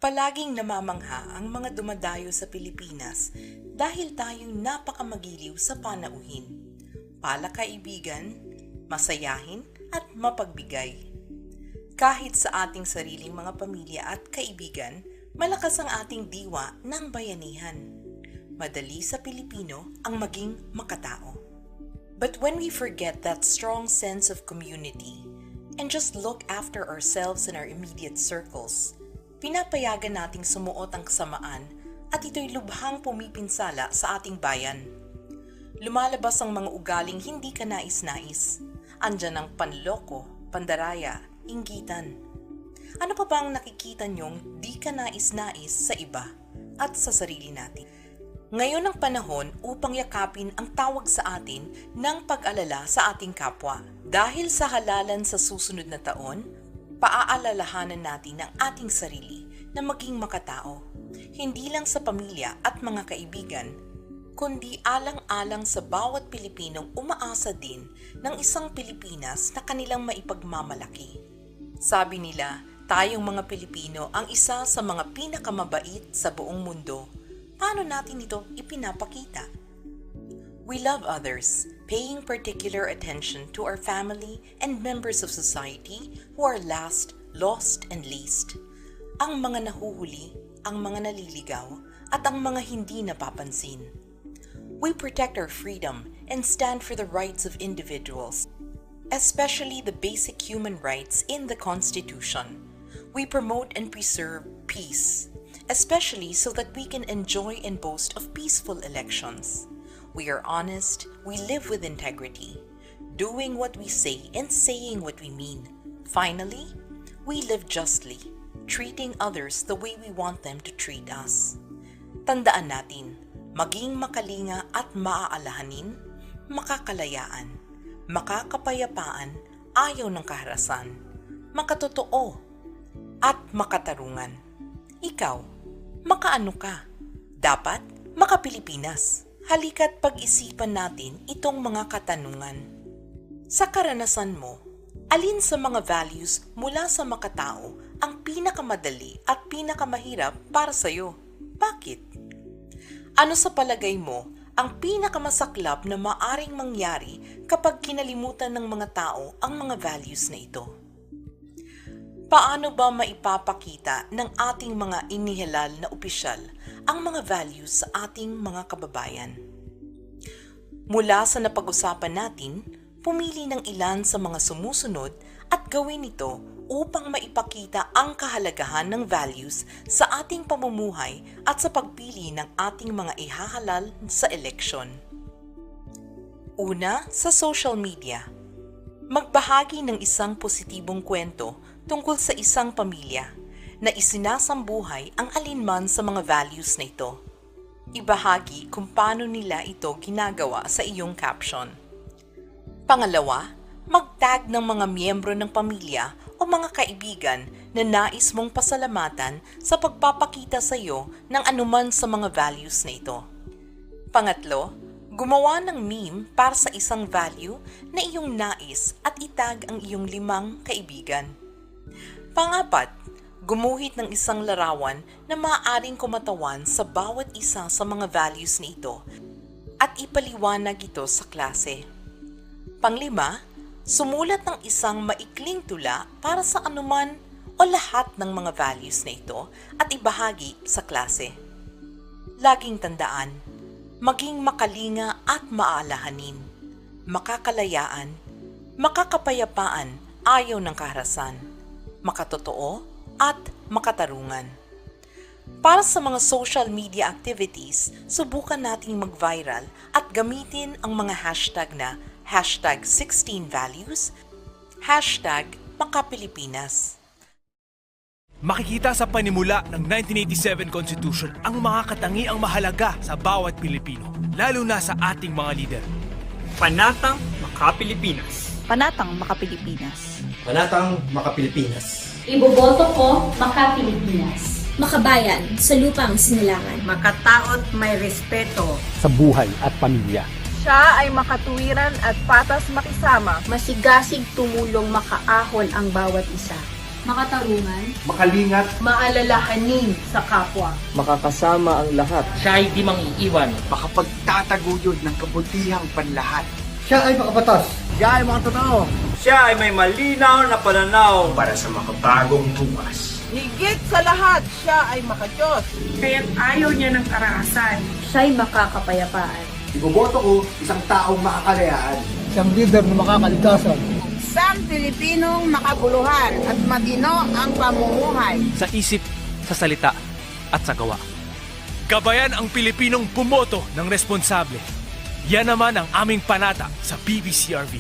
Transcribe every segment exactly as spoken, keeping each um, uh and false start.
Palaging namamangha ang mga dumadayo sa Pilipinas dahil tayo'y napakamagiliw sa panauhin, palakaibigan, masayahin, at mapagbigay. Kahit sa ating sariling mga pamilya at kaibigan, malakas ang ating diwa ng bayanihan. Madali sa Pilipino ang maging makatao. But when we forget that strong sense of community and just look after ourselves and our immediate circles, pinapayagan nating sumuot ang kasamaan at ito'y lubhang pumipinsala sa ating bayan. Lumalabas ang mga ugaling hindi kanais-nais. Andiyan ang panloko, pandaraya, inggitan. Ano pa ba ang nakikita niyong di kanais-nais sa iba at sa sarili natin? Ngayon ang panahon upang yakapin ang tawag sa atin ng pag-alala sa ating kapwa. Dahil sa halalan sa susunod na taon, paaalalahanan natin ang ating sarili na maging makatao, hindi lang sa pamilya at mga kaibigan, kundi alang-alang sa bawat Pilipinong umaasa din ng isang Pilipinas na kanilang maipagmamalaki. Sabi nila, tayong mga Pilipino ang isa sa mga pinakamabait sa buong mundo. Paano natin ito ipinapakita? We love others, paying particular attention to our family and members of society who are last, lost, and least. Ang mga nahuhuli, ang mga naliligaw, at ang mga hindi napapansin. We protect our freedom and stand for the rights of individuals, especially the basic human rights in the Constitution. We promote and preserve peace, especially so that we can enjoy and boast of peaceful elections. We are honest, we live with integrity, doing what we say and saying what we mean. Finally, we live justly, treating others the way we want them to treat us. Tandaan natin, maging makalinga at maaalahanin, makakalayaan, makakapayapaan, ayaw ng kaharasan, makatotoo, at makatarungan. Ikaw, makaano ka? Dapat maka-Pilipinas. Halika't pag-isipan natin itong mga katanungan. Sa karanasan mo, alin sa mga values mula sa makatao ang pinakamadali at pinakamahirap para sa'yo? Bakit? Ano sa palagay mo ang pinakamasaklap na maaring mangyari kapag kinalimutan ng mga tao ang mga values na ito? Paano ba maipapakita ng ating mga inihalal na opisyal ang mga values sa ating mga kababayan? Mula sa napag-usapan natin, pumili ng ilan sa mga sumusunod at gawin ito upang maipakita ang kahalagahan ng values sa ating pamumuhay at sa pagpili ng ating mga ihahalal sa eleksyon. Una, sa social media. Magbahagi ng isang positibong kwento tungkol sa isang pamilya na isinasambuhay ang alinman sa mga values na ito. Ibahagi kung paano nila ito ginagawa sa iyong caption. Pangalawa, mag-tag ng mga miyembro ng pamilya o mga kaibigan na nais mong pasalamatan sa pagpapakita sa iyo ng anuman sa mga values na ito. Pangatlo, gumawa ng meme para sa isang value na iyong nais at i-tag ang iyong limang kaibigan. Pangapat, gumuhit ng isang larawan na maaaring kumatawan sa bawat isa sa mga values na ito at ipaliwanag ito sa klase. Panglima, sumulat ng isang maikling tula para sa anuman o lahat ng mga values na ito at ibahagi sa klase. Laging tandaan, maging makalinga at maalahanin, makakalayaan, makakapayapaan, ayaw ng kaharasan, makatotoo, at makatarungan. Para sa mga social media activities, subukan nating mag-viral at gamitin ang mga hashtag na hashtag sixteen values, hashtag makapilipinas. Makikita sa panimula ng nineteen eighty-seven Constitution ang mga katangiang mahalaga sa bawat Pilipino, lalo na sa ating mga lider. Panatang Makapilipinas. Panatang Makapilipinas. Panatang Makapilipinas. Iboboto ko Makapilipinas. Makabayan sa lupang sinilangan. Makatao't may respeto. Sa buhay at pamilya. Siya ay makatuwiran at patas makisama. Masigasig tumulong makaahon ang bawat isa. Makatarungan. Makalingat. Maalalahanin sa kapwa. Makakasama ang lahat. Siya'y di mangiiwan. Makapagtataguyod ng kabutihang panlahat. Siya ay makabatas. Siya ay makatotoo. Siya ay may malinaw na pananaw. Para sa makabagong bukas. Higit sa lahat, siya ay makadiyos. Kaya't ayaw niya ng karahasan. Siya'y makakapayapaan. Iboboto ko isang taong makakalayaan. Isang lider na makakaligtasan. Isang Pilipinong makabuluhan at matino ang pamumuhay. Sa isip, sa salita, at sa gawa. Gabayan ang Pilipinong bumoto ng responsable. Yan naman ang aming panata sa B B C R V.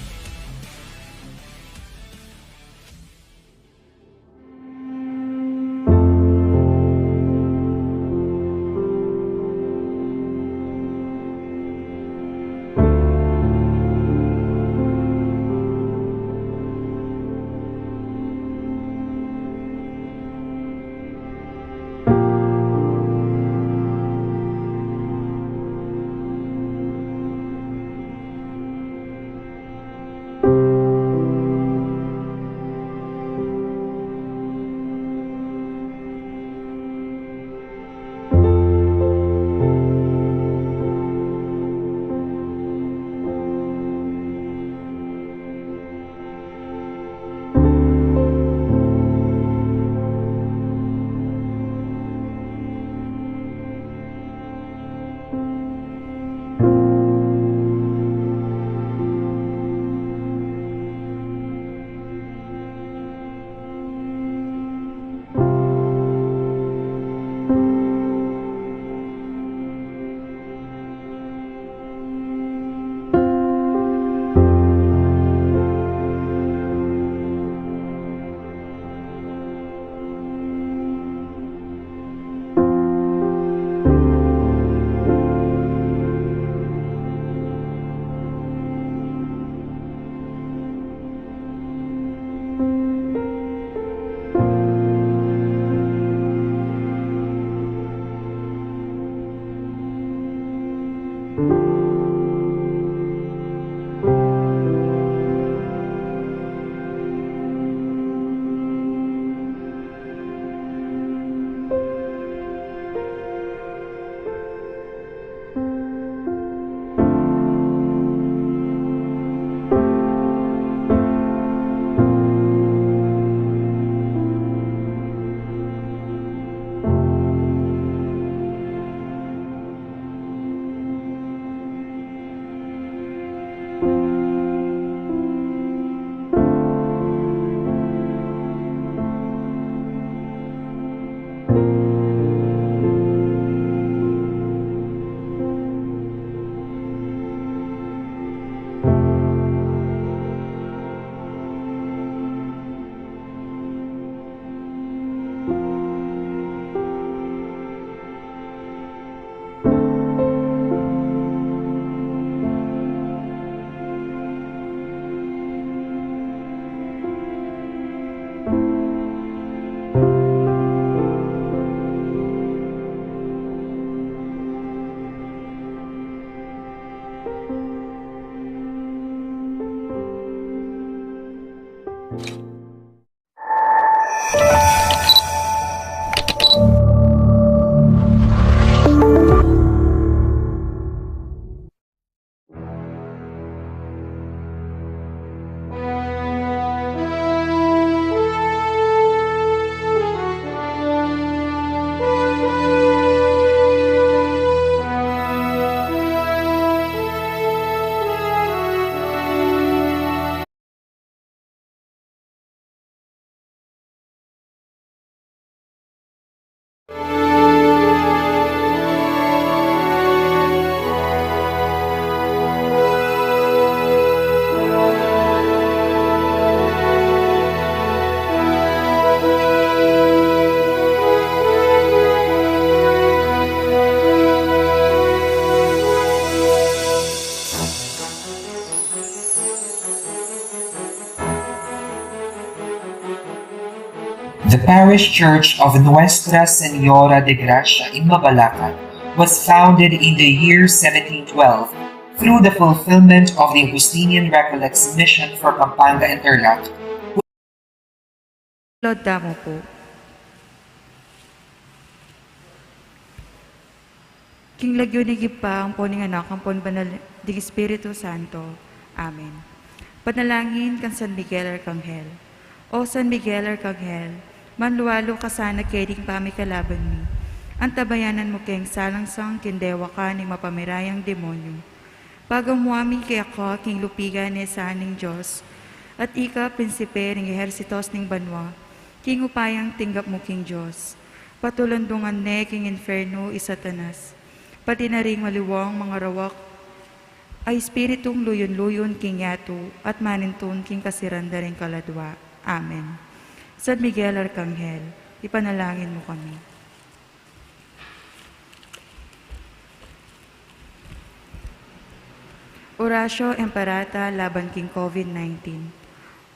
The parish church of Nuestra Señora de Gracia in Mabalacat was founded in the year seventeen twelve through the fulfillment of the Augustinian Recollects' mission for Pampanga and Tarlac, Lord, damo po. King lagyu ning Ibpa, ampo ning Anak, ampo ning Banal ding Espiritu Santo. Amen. Panalangin kang San Miguel Arkanghel. O San Miguel Arkanghel, manlualu ka sana keng pamikalaban mi. Antabayanan mu keng salangsang king dewakan ning mapamirayang demonyu. Pagamu mi keka king lupigan ne sa ning Dios, at ika prinsipe ning ehersitos ning banua, king upayang tinggap mu king Dios. Patulandungan ne king infernu i Satanas, pati na ring maliwang mangarawak a espiritung luyun-luyun king yatu at manintun king kasiran da ring kaladua. Amen. San Miguel Arkanghel, ipanalangin mu kami. Oratio Imperata laban king COVID nineteen.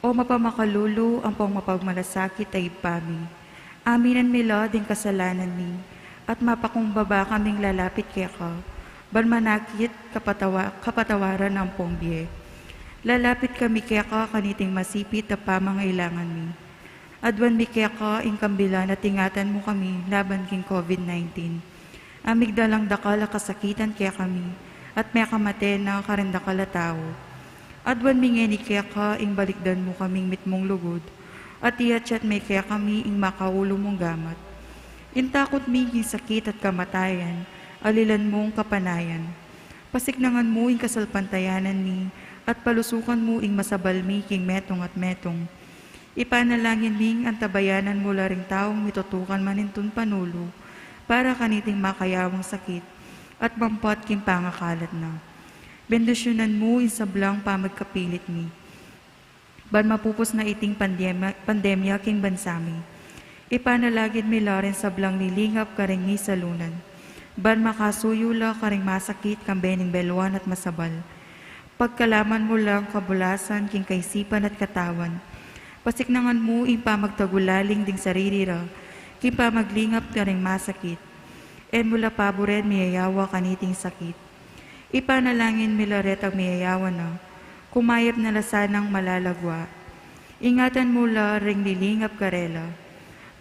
O mapamakalulu ampong mapagmalasakit a Ibpa mi, aminan mi la ding kasalanan mi, at mapakumbaba kaming lalapit keka, ban manakit kapatawa-, kapatawaran ampong bie. Lalapit kami keka kaniting masipit a pamangailangan mi. Aduan mi keka ing kambilan at ingatan mu kami laban king COVID nineteen. A migdalang dakal a kasakitan kekami, at mekamate na karing dakal a tau. Aduan mi ngeni keka ing balikdan mu kaming mitmung lugud, at iyatyat me kekami ing makaulu mung gamat. Ing takut mi king sakit at kamatayan, alilan mung kapanayan. Pasiknangan mu ing kasalpantayanan mi, at palusukan mu ing masabal mi king metung at metung. Ipanalangin ming antabayanan mu la ring taung mitutukan manintun panulu para kaniting makayawang sakit at mampat king pangakalat na. Bendisyunan mu ing sablang pamagkapilit mi, ban mapupus na iting pandemya, pandemya king bansa mi. Ipanalangin mi la ring sablang lilingap karing misalunan, ban makasuyu la karing masakit kambe ning beluan at masabal. Pagkalaman mu lang kabulasan king kaisipan at katawan. Pasiknangan mu ing pamagtagulaling ding sarili ra king pamaglingap karing masakit. E mu la paburen miyayawa kaniting sakit. Ipanalangin mi la retang miyayawa na, kumayap na la sanang malalagua. Ingatan mu la ring lilingap karela.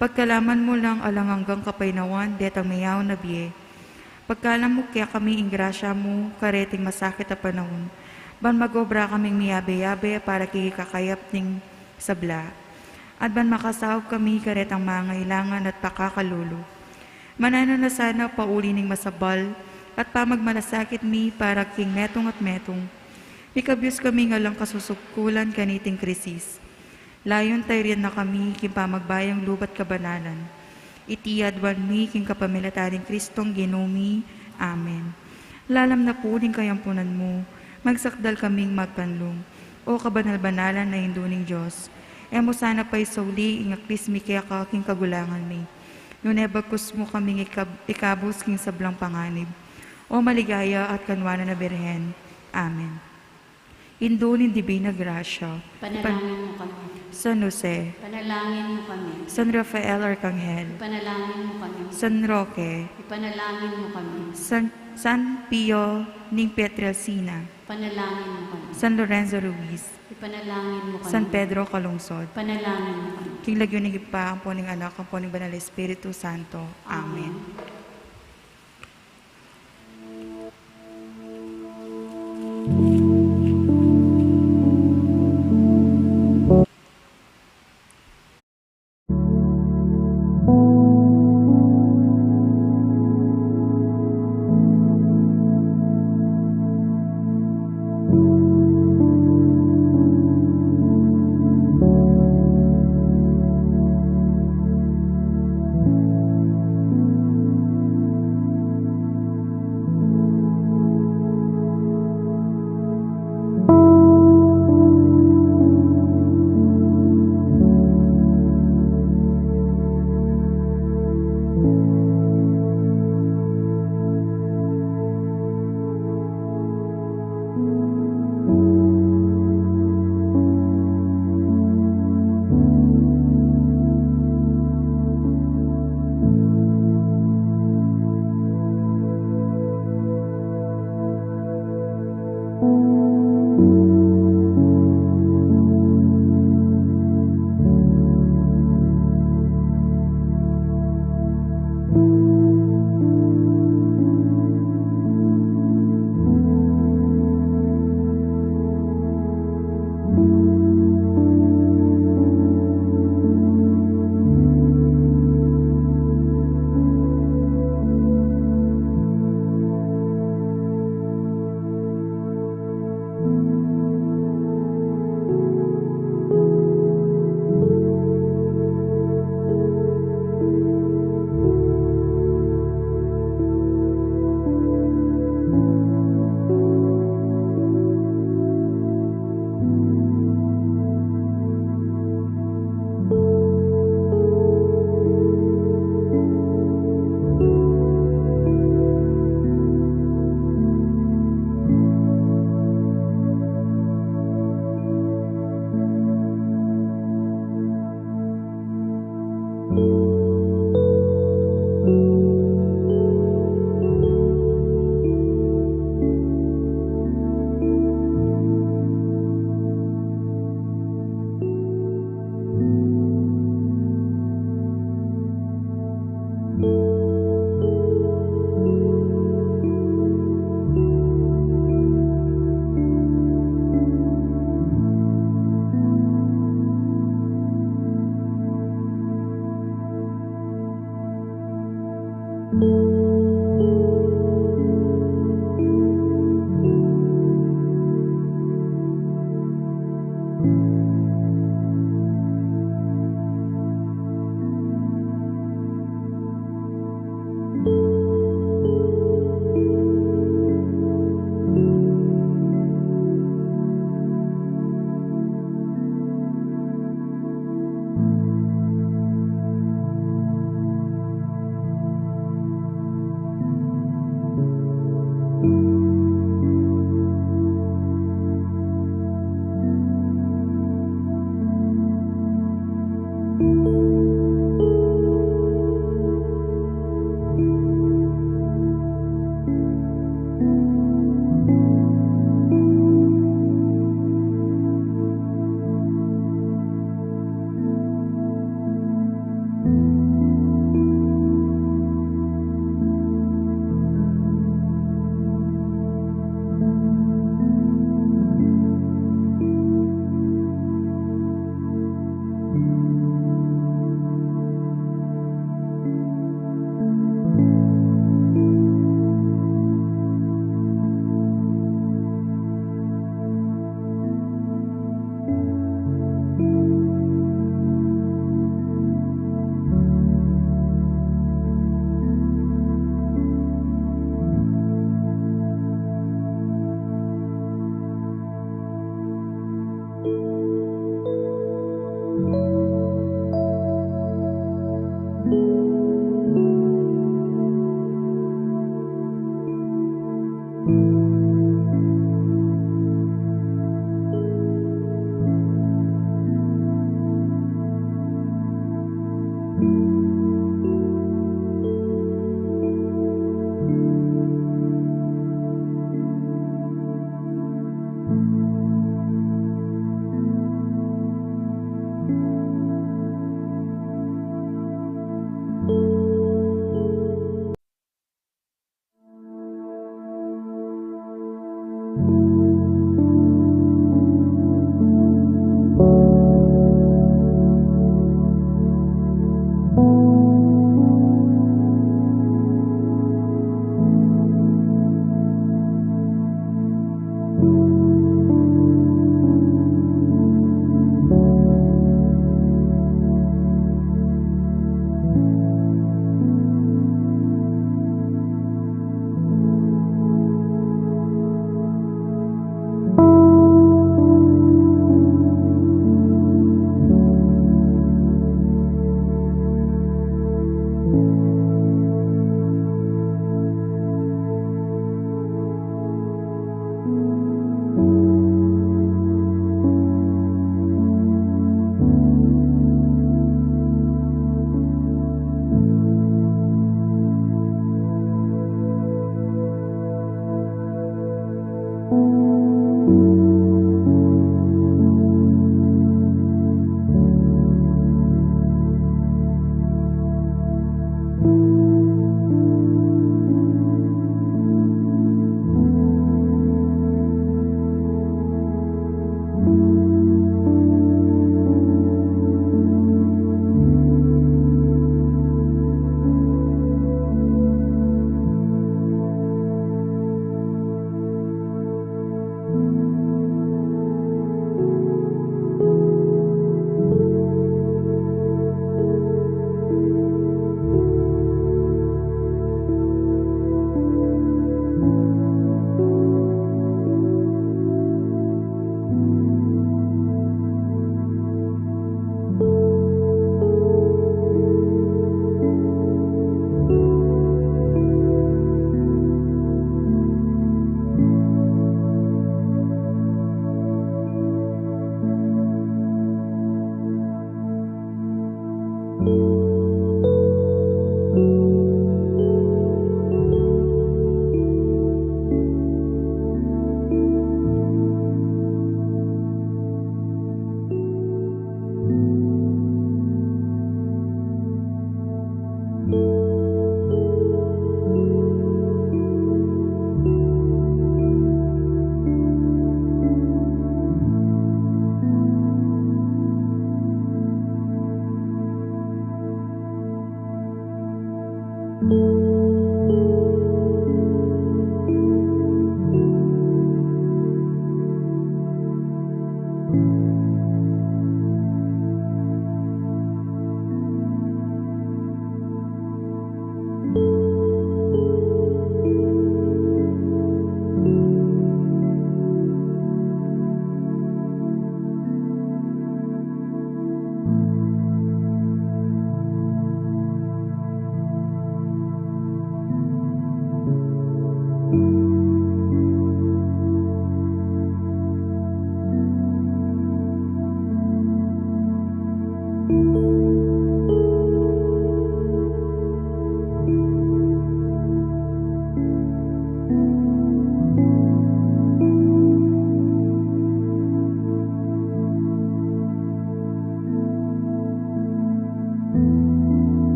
Pagkalaman mu lang alang anggang kapaynawan detang miyayawa na bie. Pagkalam mu kekami ing grasya mu kareting masakit a panaun, ban mag-obra kaming miyabe-yabe para king ikakayap ning sabla, at ban makasaup kami karetang mangailangan at pakakalulu. Mananu na sana pauli ning masabal at pamagmalasakit mi para king metung at metung. Mikabyus kami ngan lang kasusugkulan kaniting krisis. Layun tayrian na kami king pamagbayung luba't kabanalan. Iti aduan mi king kapamilatan ning Kristong Ginu mi. Amen. Lalam na pu ning kayampunan mu, magsakdal kaming magkanlung. O kabanal-banalan a Indu ning Dios, e mu sana paisauli ing aklis mi keka king kagulangan mi, nune bagkus mu kaming ikab-, ikabus king sablang panganib, O maligaya at kanwanan a Birhen. Amen. Indu ning Dibina Grasya, ipan-, Panalangin mu kami. San Jose, Panalangin mu kami. San Rafael Arkanghel, Ipanalangin mu kami. San Roque, Ipanalangin mu kami. San, San Pio ning Pietrelcina, Ipanalangin mu kami. San Lorenzo Ruiz, Ipanalangin mu kami. San Pedro Calungsod, Ipanalangin mu kami. King lagyu ning Ibpa, ampo ning Anak, ampo ning Banal Espiritu Santo. Amen. Amen.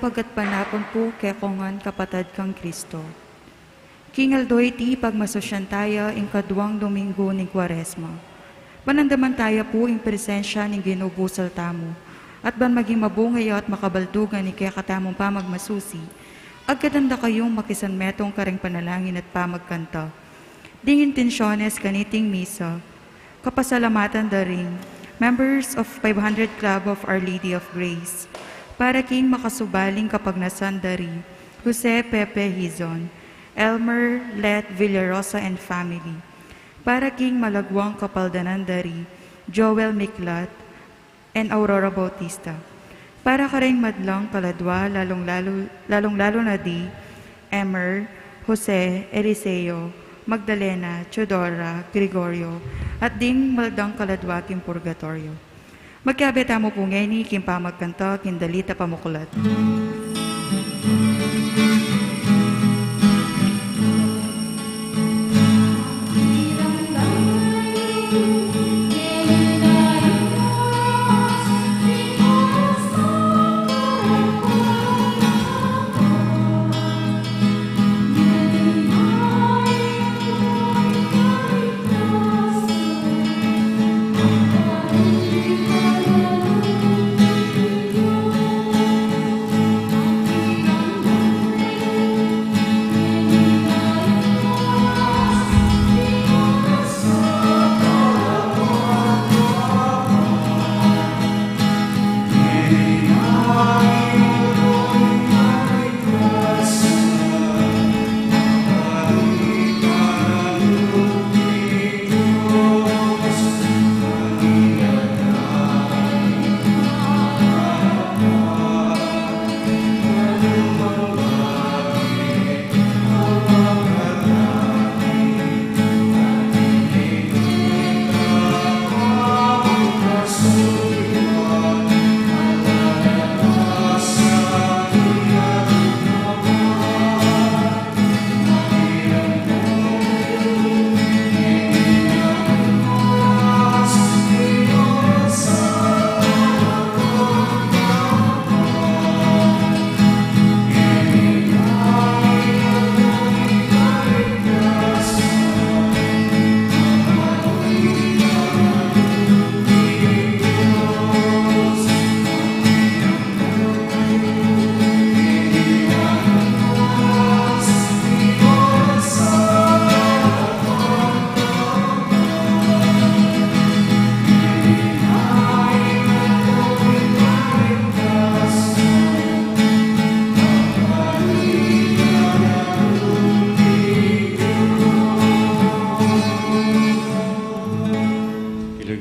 Gatpanapun pu keko ngan, kapatad kang Kristo. King aldo iti, pagmasusyan taya ing kaduang Domingo ning Kuaresma. Panandaman taya pu ing presensya ning Ginu busal tamu, at ban maging mabunga ya at makabaldugan ing kekatamung pamagmasusi, agkatan da kayung makisanmetung karing panalangin at pamagkanta. Ding intensyones kaniting misa, kapasalamatan da ring members of five hundred Club of Our Lady of Grace, para king makasubaling kapagnasan da ri Jose Pepe Hizon, Elmer Let Villarosa and family, para king malagwang kapaldanan da ri Joel Miklat, and Aurora Bautista. Para karing madlang kaladwa, lalung-lalu, lalung-lalu na di Emer, Jose, Eliseo, Magdalena, Teodora, Gregorio, at ding madlang kaladwa king purgatoryo. Magkabe tamu pu ngeni king pamagkanta king dalit a pamuklat.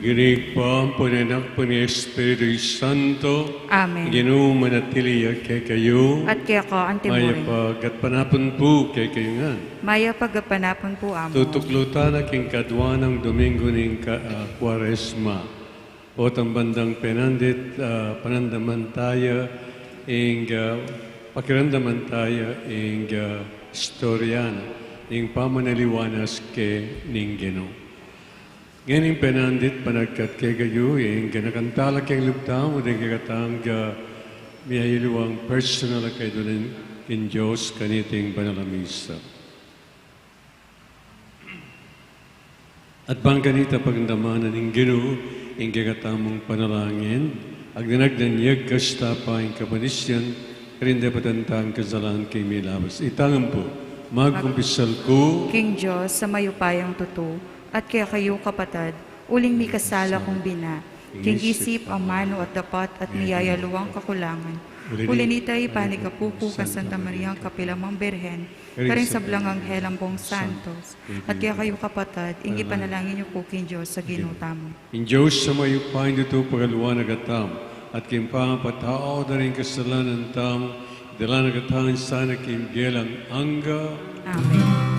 King Ibpa, ampon ning Anak, ampon ning Espiritu Santo. Amen. Ing Ginu manatili ya kekayu. At keka antimurin. Mayap a gatpanapun pu kekayu ngan. Mayap a gatpanapun pu, Among. Tutuklu tana king kadwa nang Domingo ning ka-, ah, Kuaresma. Potang bandang penandit, ah, panandaman taya ing, ah, pakiramdaman taya ing, ah, istorya na ning pamanaliwanas ke ning Ginu. Ngening penandit panagkat kekayu, ing ganaka tala king lub tamu, ding kekatang, ah, miyayaliwang personal a kaydunan king Dios kaniting banal a misa. At bang kanita pagdamanan ning Ginu ing kekatamung panalangin, agdan-agdan ya ing kasta pa ing kapanisyan, karin depatan tang kasalan king milabas. Itang ampo, magkumpisal ku king Dios a mayupayang tutu, at kekayu kapatad, uling mikasala kung bina, king isip, amanu at dapat, at miyayaluang kakulangan. Uli nita, ipanigapu ku kang Santa Mariang kapilan man Birhen, karing sablang anghel ampong santos, at kekayu kapatad, ing ipanalangin yu ku king Dios a Ginu tamu. Ing Dios a mayupayang tutu pagaluan na katamu, at king pangapatawad da ring kasalanan tamu, idala na katamu sana king bie alang angga. Amen.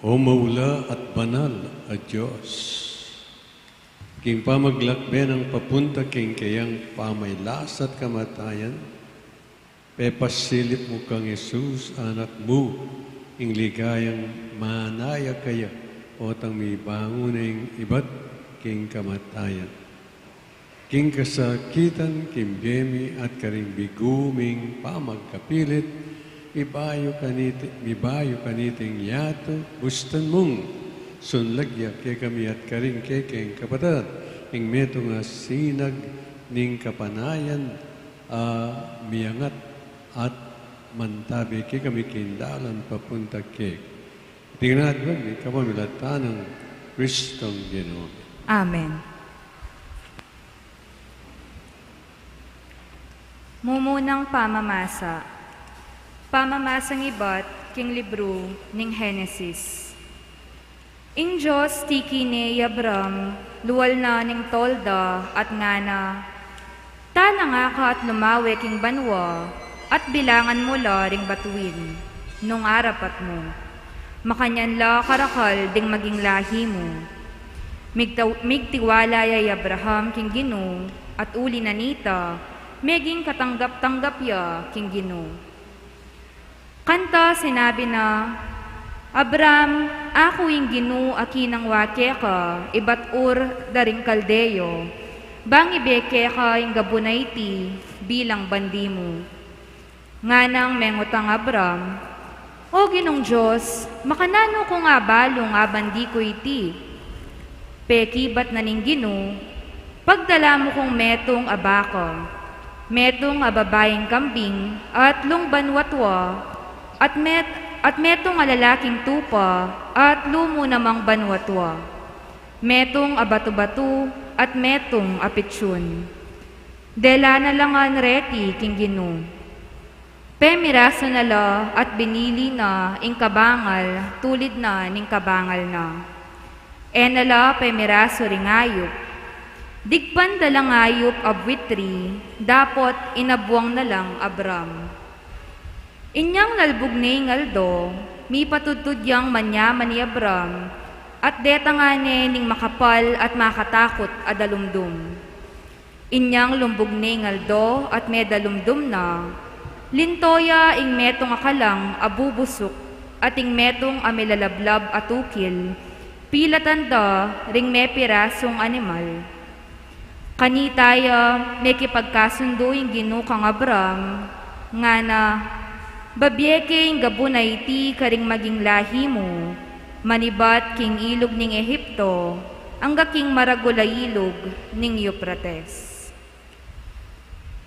O maula at banal a Dios, king pamaglakbe nang papunta king keyang pamailas at kamatayan, pepasilip mu kang Jesus, Anak mu, ing ligayang manaya kaya, potang mibangun ne ing ibat king kamatayan. King kasakitan, king bie mi at karing bigu ming pamagkapilit, mibayu kaniti, mibayu kaniting yatu, bustan mung sunlag ya kekami at karing kekeng kapatad, ing metung a sinag ning kapanayan, a miangat at mantabe kekami king dalan papunta keka. Iti ngan ing kapamilatan nang Kristong Ginu mi. Amen. Mumunang pamamasa. Pamamasang ibat king libru ning Henesis. Ing Dios tiki ne i Abram, lual na ning tolda at ngana, Tana ngaka at lumawe king banua, at bilangan mu la ring batuin, nung arapat mu. Makanyan la karakal ding maging lahi mu. Migtaw-, migtiwala ya i Abraham king Ginu, at uli na nita, meging katanggap-tanggap ya king Ginu. Kanta sinabi na, Abram, aku ing Ginu a kinangwa keka ibat Ur da ring Kaldeo, bang ibe keka ing gabun a iti bilang bandi mu. Nganang mengutang Abram, O Ginung Dios, makananu kung abalung a bandi ku iti? Pekibat na ning Ginu, Pagdala mu kung metung a baka, metung a babaing kambing, at lung banua tua, at met-, at metung a lalaking tupa, at lumu namang banua tua, metung a batu-batu, at metung a pitsun. Dela na la ngan reti king Ginu. Pemirasu na la at binili na ing kabangal tulid na ning kabangal na. E na la pemirasu ring ayup. Digpan da lang ayup a buitri, dapot inabuang na lang Abram. Inyang lalbug ne ing aldo, mipatudtud yang manyaman i Abram, at detang ne ning makapal at makatakut a dalumdum. Inyang lumbug ne ing aldo at medalumdum na, linto ya ing metung a kalang a bubusuk at ing metung a milalablab a tukil, pilatan da ring mepirasung animal. Kanita ya mekipagkasundu ing Ginu kang Abram, ngana, Babie ke ing gabun a iti karing maging lahi mu, manibat king ilug ning Ehipto, angga king maragul a ilug ning Euphrates.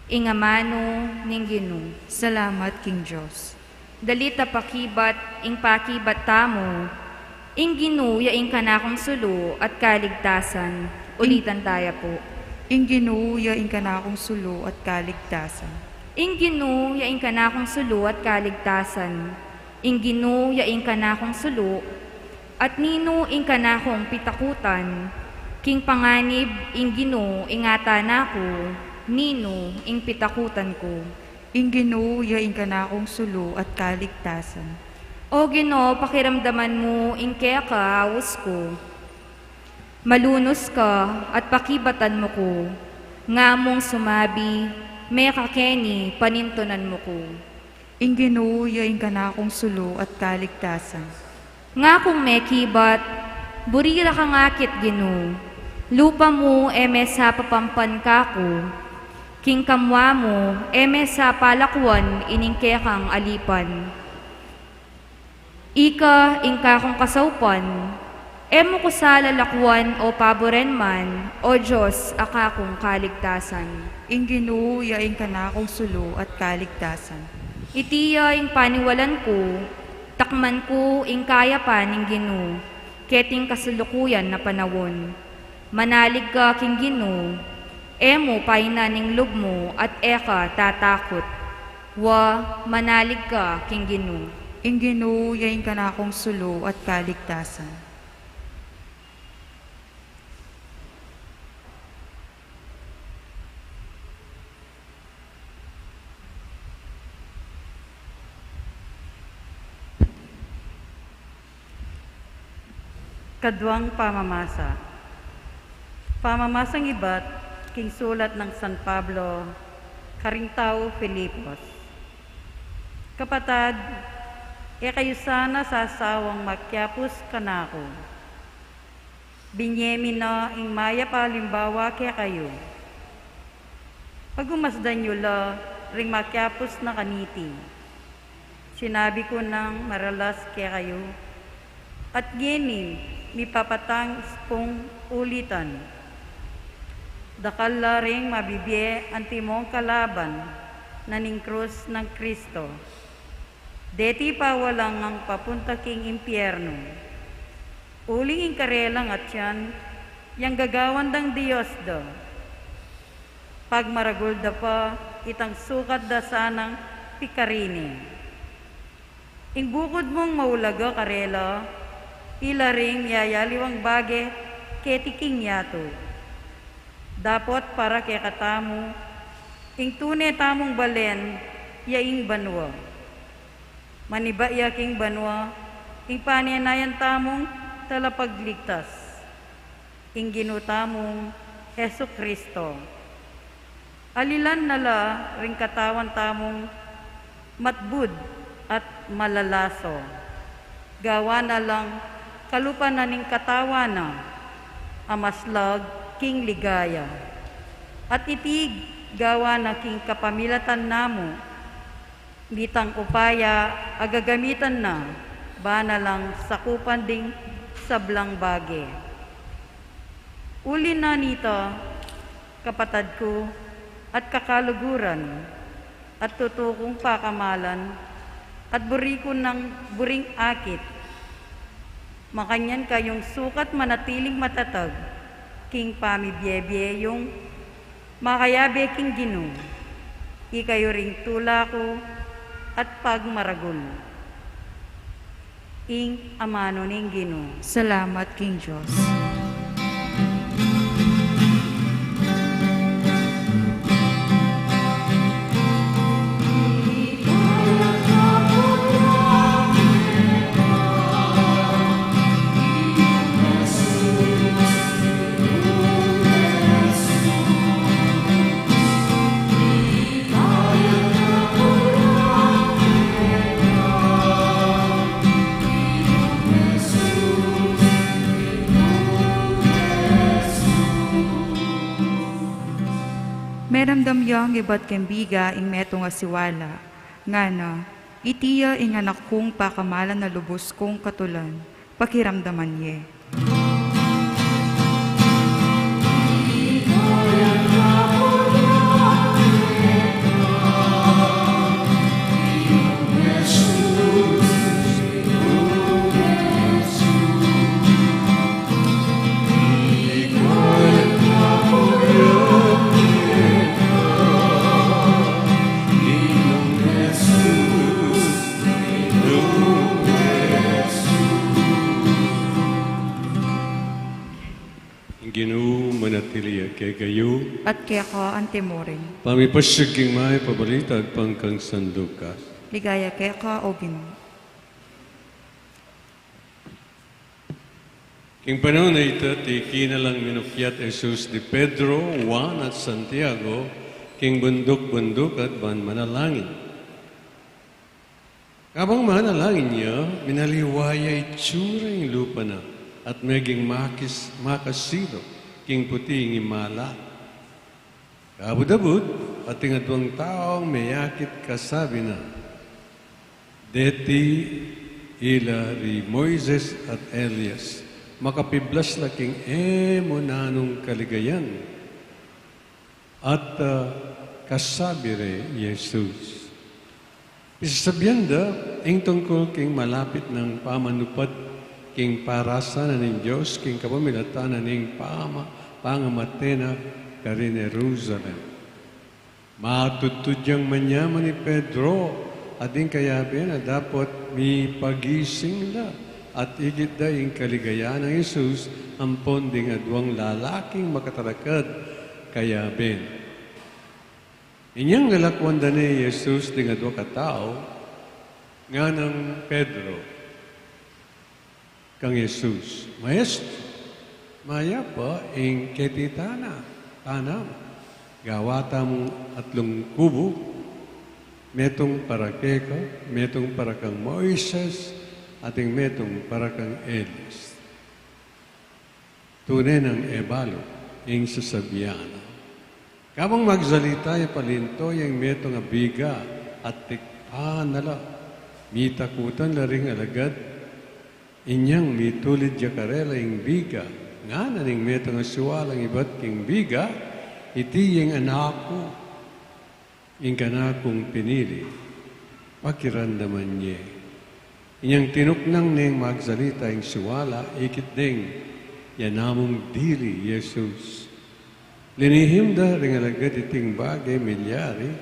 Ing amanu ning Ginu. Salamat king Dios. Dalit a pakibat ing pakibat tamu, ing Ginu ya ing kanakung sulu at kaligtasan. Ing- Ulitan taya pu. Ing Ginu ya ing kanakung sulu at kaligtasan. Ing Ginu ya ing kanakung sulu at kaligtasan. Ing Ginu ya ing kanakung sulu, at ninu ing kanakung pitakutan? King panganib ing Ginu ing atana ku, ninu ing pitakutan ku? Ing Ginu ya ing kanakung sulu at kaligtasan. O Ginu, pakiramdaman mu ing keka aus ku. Malunus ka at pakibatan mu ku, nga mung sumabi, mekakeni panintunan mu ku. Ing Ginu ya ing kanakung sulu at kaligtasan. Nga kung mekibat, buri ra kang akit, Ginu. Lupa mu e me sa papampan kaku. King kamua mu e me sa palakuan ining kekang alipan. Ika ing kakung kasaupan, e mu ku sa lalakuan o paburen man, o Dios a kakung kaligtasan. Ing Ginu ya ing kanakung sulu at kaligtasan. Iti ya ing paniwalan ku, takman ku ing kayapan ning Ginu, keting kasulukuyan a panaun. Manalig ka king Ginu, e mu painan ing lub mu at e ka tatakut. Wa, manalig ka king Ginu. Ing Ginu ya ing kanakung sulu at kaligtasan. Kaduang pamamasa. Pamamasang ibat king sulat nang San Pablo karing taga Filipos. Kapatad, e kayu sana sasawang makiapus kanaku. Binye mi na ing mayap a alimbawa kekayu. Pagumasdan yu la ring makiapus na kaniti. Sinabi ku nang maralas kekayu, at ngeni mipapatangis kung ulitan. Dakal la ring mabibie antimong kalaban na ning krus nang Kristo. Deti pawalang ngang papunta king impiernu. Uling ing karelang atian, yang gagawan dang dios da. Pagmaragul da pa itang sukat da sanang pikarini. Ing bukud mung maulaga karela, ila ring miyayaliwang bage keti king yatu. Dapot para kekatamu, ing tune tamung balen, ya ing banua. Manibat ya king banua, ing panenayan tamung talapagligtas, ing Ginu tamung Jesucristo. Alilan na la ring katawan tamung matbud at malalaso. Gawa na lang kalupa na ning katawan na, a maslag king ligaya. At iti gawa na king kapamilatan namu, mitang upaya a gagamitan na, bana lang sakupan ding sablang bage. Uli na nita, kapatad ku, at kakaluguran, at tutu kung pakamalan, at buri ku nang buring akit, makanyan kayung sukat manatiling matatag king pamibiebie yung makayabe king Ginu, ikayu ring tula ku at pagmaragul. Ing amanu ning Ginu. Salamat king Dios. Meramdam yang ibat keng biga ing metung a siwala, ngana, iti ya ing anak kung pakamalan a lubus kung katulan, pakiramdaman ye. Ing Ginu manatili ya kekayu. At keka antimurin. Pamipasiag king mayap a balita agpang kang San Lucas. Ligaya keka, O Ginu. King panaun a ita, tiki na lang minukyat Jesus di Pedro, Juan, at Santiago king bunduk-bunduk at ban manalangin. Kabang manalangin ya, minaliwa ya itsura ing lupa na, at meging makis-, makasilu king puti ing imala. Kabud-abud, atin aduang taung meyakit kasabi na, deti ila ri Moises at Elias, makapiblas la king e mu nanung kaligayan. At, ah, kasabi re Jesus, pisasabian da ing tungkul king malapit nang pamanupad king parasa na ning Dios king kapamilatan na ning pama-, pangamate na karin Jerusalem. Matudtud yang manyaman i Pedro at ding kayabe na, dapot mipagising la at ikit da ing kaligayan nang Jesus ampon ding aduang lalaking makatalakad kayabe. Inyang lalakwan da ne i Jesus ding adua katau, nganang Pedro, Kang Jesus, Maestro, mayap ing keti tana, tanam, gawa tamung atlung kubu, metung para keka, metung para kang Moises, at ing metung para kang Elias. Tune nang e balu ing sasabian na. Kabang magsalita ya, palinto yang metung a biga at tikpan na la. Mitakutan la ring alagad, inyang mitulid ya karela ing biga. Ngana ning metung a siwalang ibat king biga, iti yang anak ku, ing kanakung pinili, pakiramdaman ye. Inyang tinuknang neng magsalita ing siwala, ikit deng, ya namung dili Jesus. Linihim da ring alagad iting bage milyari,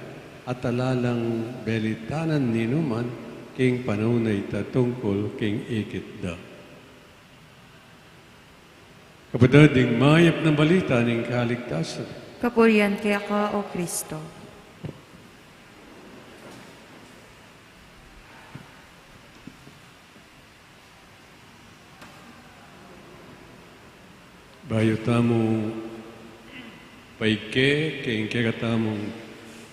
at ala lang belitanan ninuman king panaun a ita tungkul king ikit da. Kapatad, ing mayap nang balita ning kaligtasan. Kapurian keka, O Kristo. Bayu tamu paike king kekatamung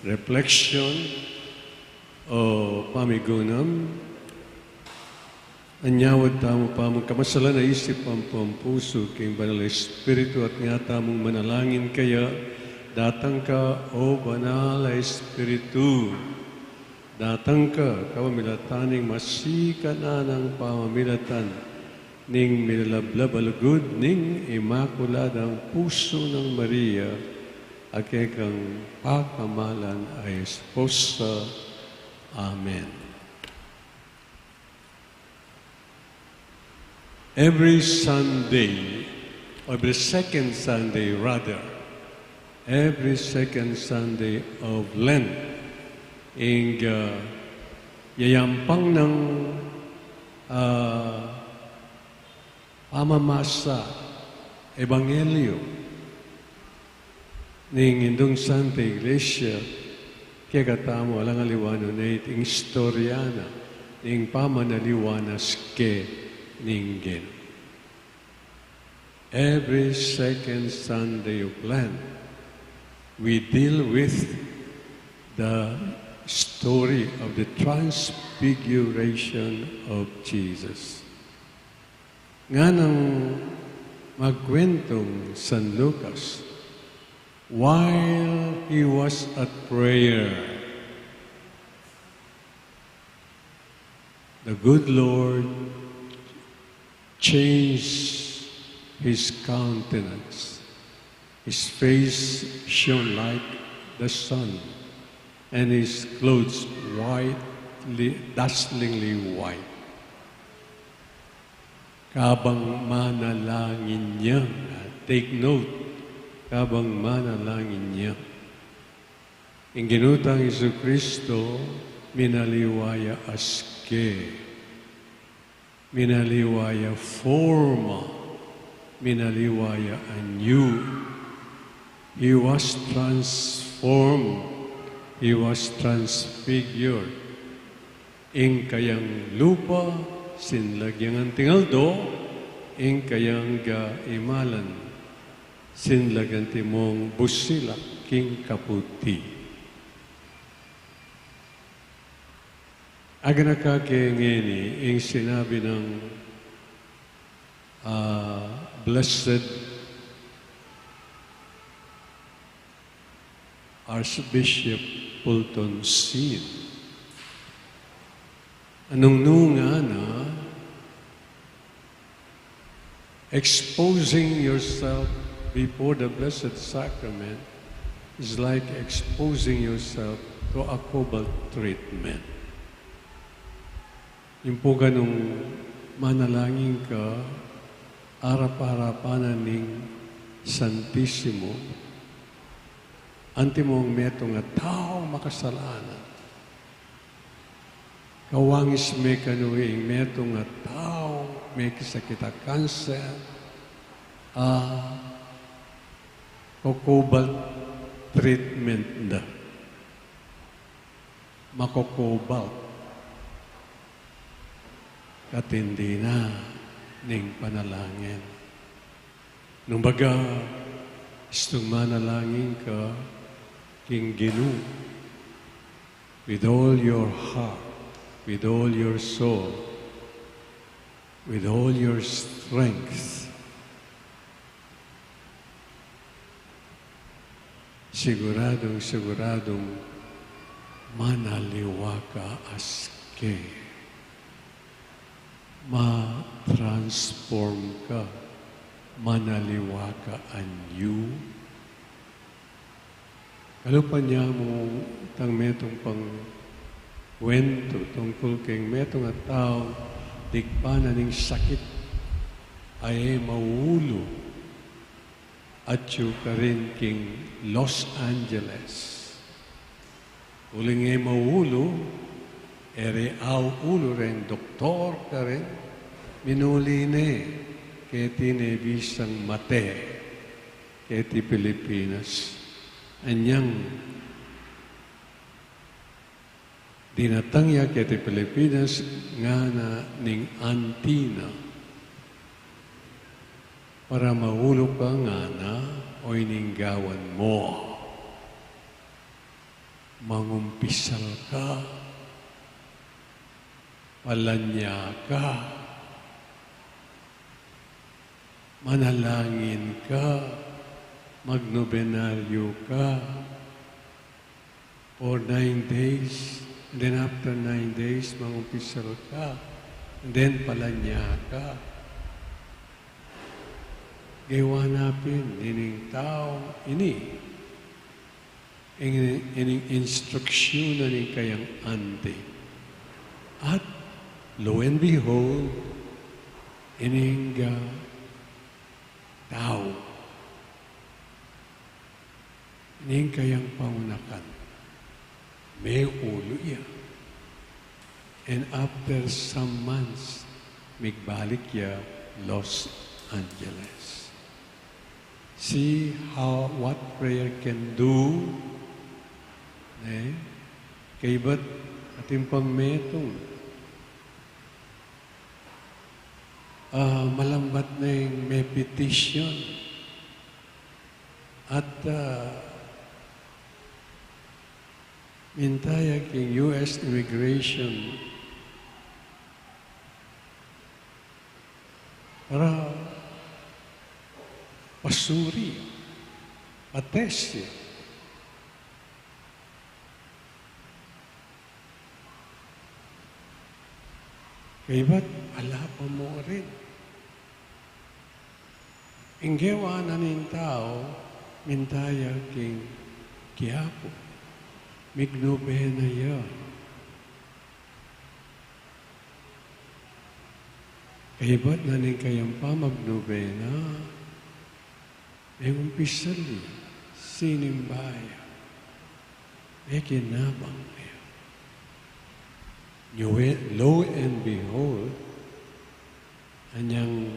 reflection o pamigunam, anyawad tamu pamung kamasalan a isip ampong pusu king Banal a Espiritu at nga tamung manalangin kaya, datang ka, O Banal a Espiritu. Datang ka, kapamilatan ning masikan a nang pamamilatan ning milalablab a lugud ning Imakuladang Pusu nang Maria, a kekang pakamalan a esposa. Amen. Every Sunday, every second Sunday rather, every second Sunday of Lent, ing, ah, yayampang nang, ah, pamamasa Ebanghelyo ning Indung Santa Iglesia, kekatamu alang aliwa nune ing istorya na ning pamanaliwanas ke ning Ginu. Every second Sunday of Lent, we deal with the story of the transfiguration of Jesus. Nganang magkuentong San Lucas, while he was at prayer, the good Lord changed his countenance. His face shone like the sun, and his clothes whitely, dazzlingly white. Kabang manalangin ya, take note, kabang manalangin ya, ing Ginu tang Jesucristo, minaliwa ya aske. Minaliwa ya forma, minaliwa ya anew. He was transformed, he was transfigured. Ing kayang lupa, sinlag yang anting aldo, ing kayang, ah, imalan, sinlag antimong busilak king kaputi. Aganaka ke ngeni ing sinabi nang, ah, Blessed Archbishop Fulton Sheen. Anung nung ngana, exposing yourself before the Blessed Sacrament is like exposing yourself to a cobalt treatment. Ing pu kanung manalangin ka, arap-arapan na ning Santisimo, antimong metung a tau makasalanan. Kawangis me kanu ing metung a tau, mekisakit a kanser, a ko-cobalt treatment da. Mako-cobalt. Katindi na. ning panalangin. Nung baga, istung manalangin ka king Ginu with all your heart, with all your soul, with all your strength. Siguradung, siguradung manaliwa ka aske. Ma-transform ka, manaliwa ka anyu. Kalupa nia mu itang metung pang kwentu tungkul king metung a tau, digpa na ning sakit a e maulu. Atyu karin king Los Angeles. Uling e maulu, e re aulu reng doktor karin, minuli ne, keti ne bisang mate, keti Pilipinas. Anyang dinatang ya keti Pilipinas, ngana ning auntie na, para maulu ka ngana, o ining gawan mu. Mangumpisal ka, palanya ka, manalangin ka, magnobenaryo ka, for nine days, and then after nine days, mangumpisal ka, and then palanya ka. Gaywa na pin ining tau ini, ining, ining instruction na ning kayang auntie. At lo and behold, ining, ah, tau, ining kayang pangunakan, meulu ya. And after some months, migbalik ya Los Angeles. See how, what prayer can do, ne? Kaybat atin pang metung ah, malambat neng me-petition. At, ah, minta ya king U S immigration para pasuri, pa-test ya. Kaybat ala pa mu rin. Ing gewa na ning tau, minta ya king Quiapo, mignobena ya. Kaybat na ning kayang pamagnobena, mengumpisal ya sinimba ya, mekinabang ya. Lo and behold, anyang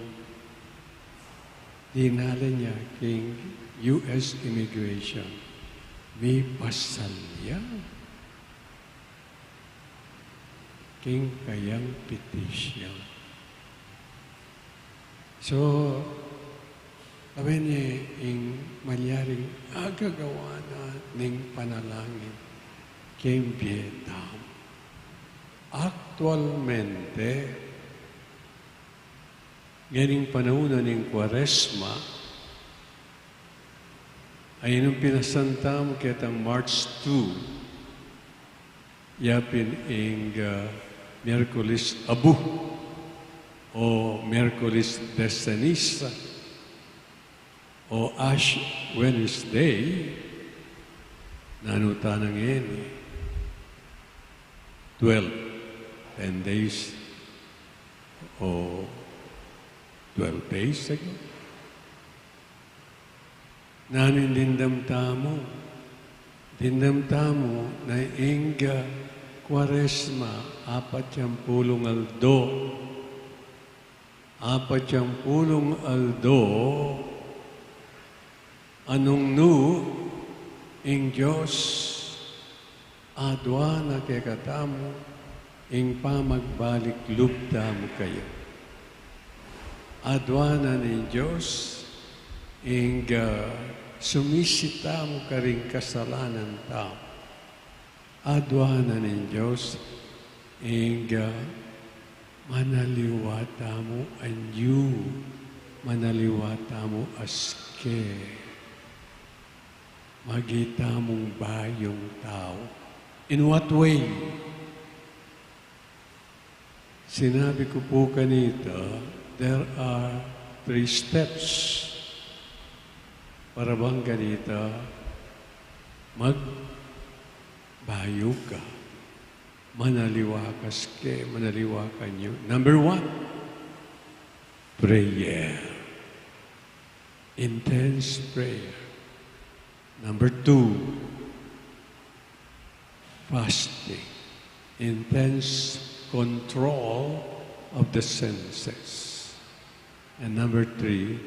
dinalan ya king U S immigration, mipasal ya king kayang petition. So, awen ye ing malyaring agagawa na ning panalangin king bie tamu. Aktualmente, ngening panaun na ning Kuaresma, ay nung pinasan tamu ketang March two, yapin ing, ah, Miyerkules Abu o Miyerkules de Ceniza o Ash Wednesday, nanu tana ngeni? Twelve, ten days o twelve days ago. Nanu ing dimdam tamu? Dimdam tamu na ing Kuaresma, apat yang pulung aldo. Apat yang pulung aldo, a nung nu ing Dios adwan na kekatamu ing pamagbalik lub tamu kaya. Aduan na ning Dios ing, ah, sumisita mu karing kasalanan tamu. Aduan na ning Dios ing, ah, manaliwa tamu anyu, manaliwa tamu aske, maging tamung bayung tau. In what way? Sinabi ku pu kanita, there are three steps. Para bang kanita, magbayu ka, manaliwa ka aske, manaliwa ka anyu. Number one, prayer. Intense prayer. Number two, fasting. Intense control of the senses. And number three,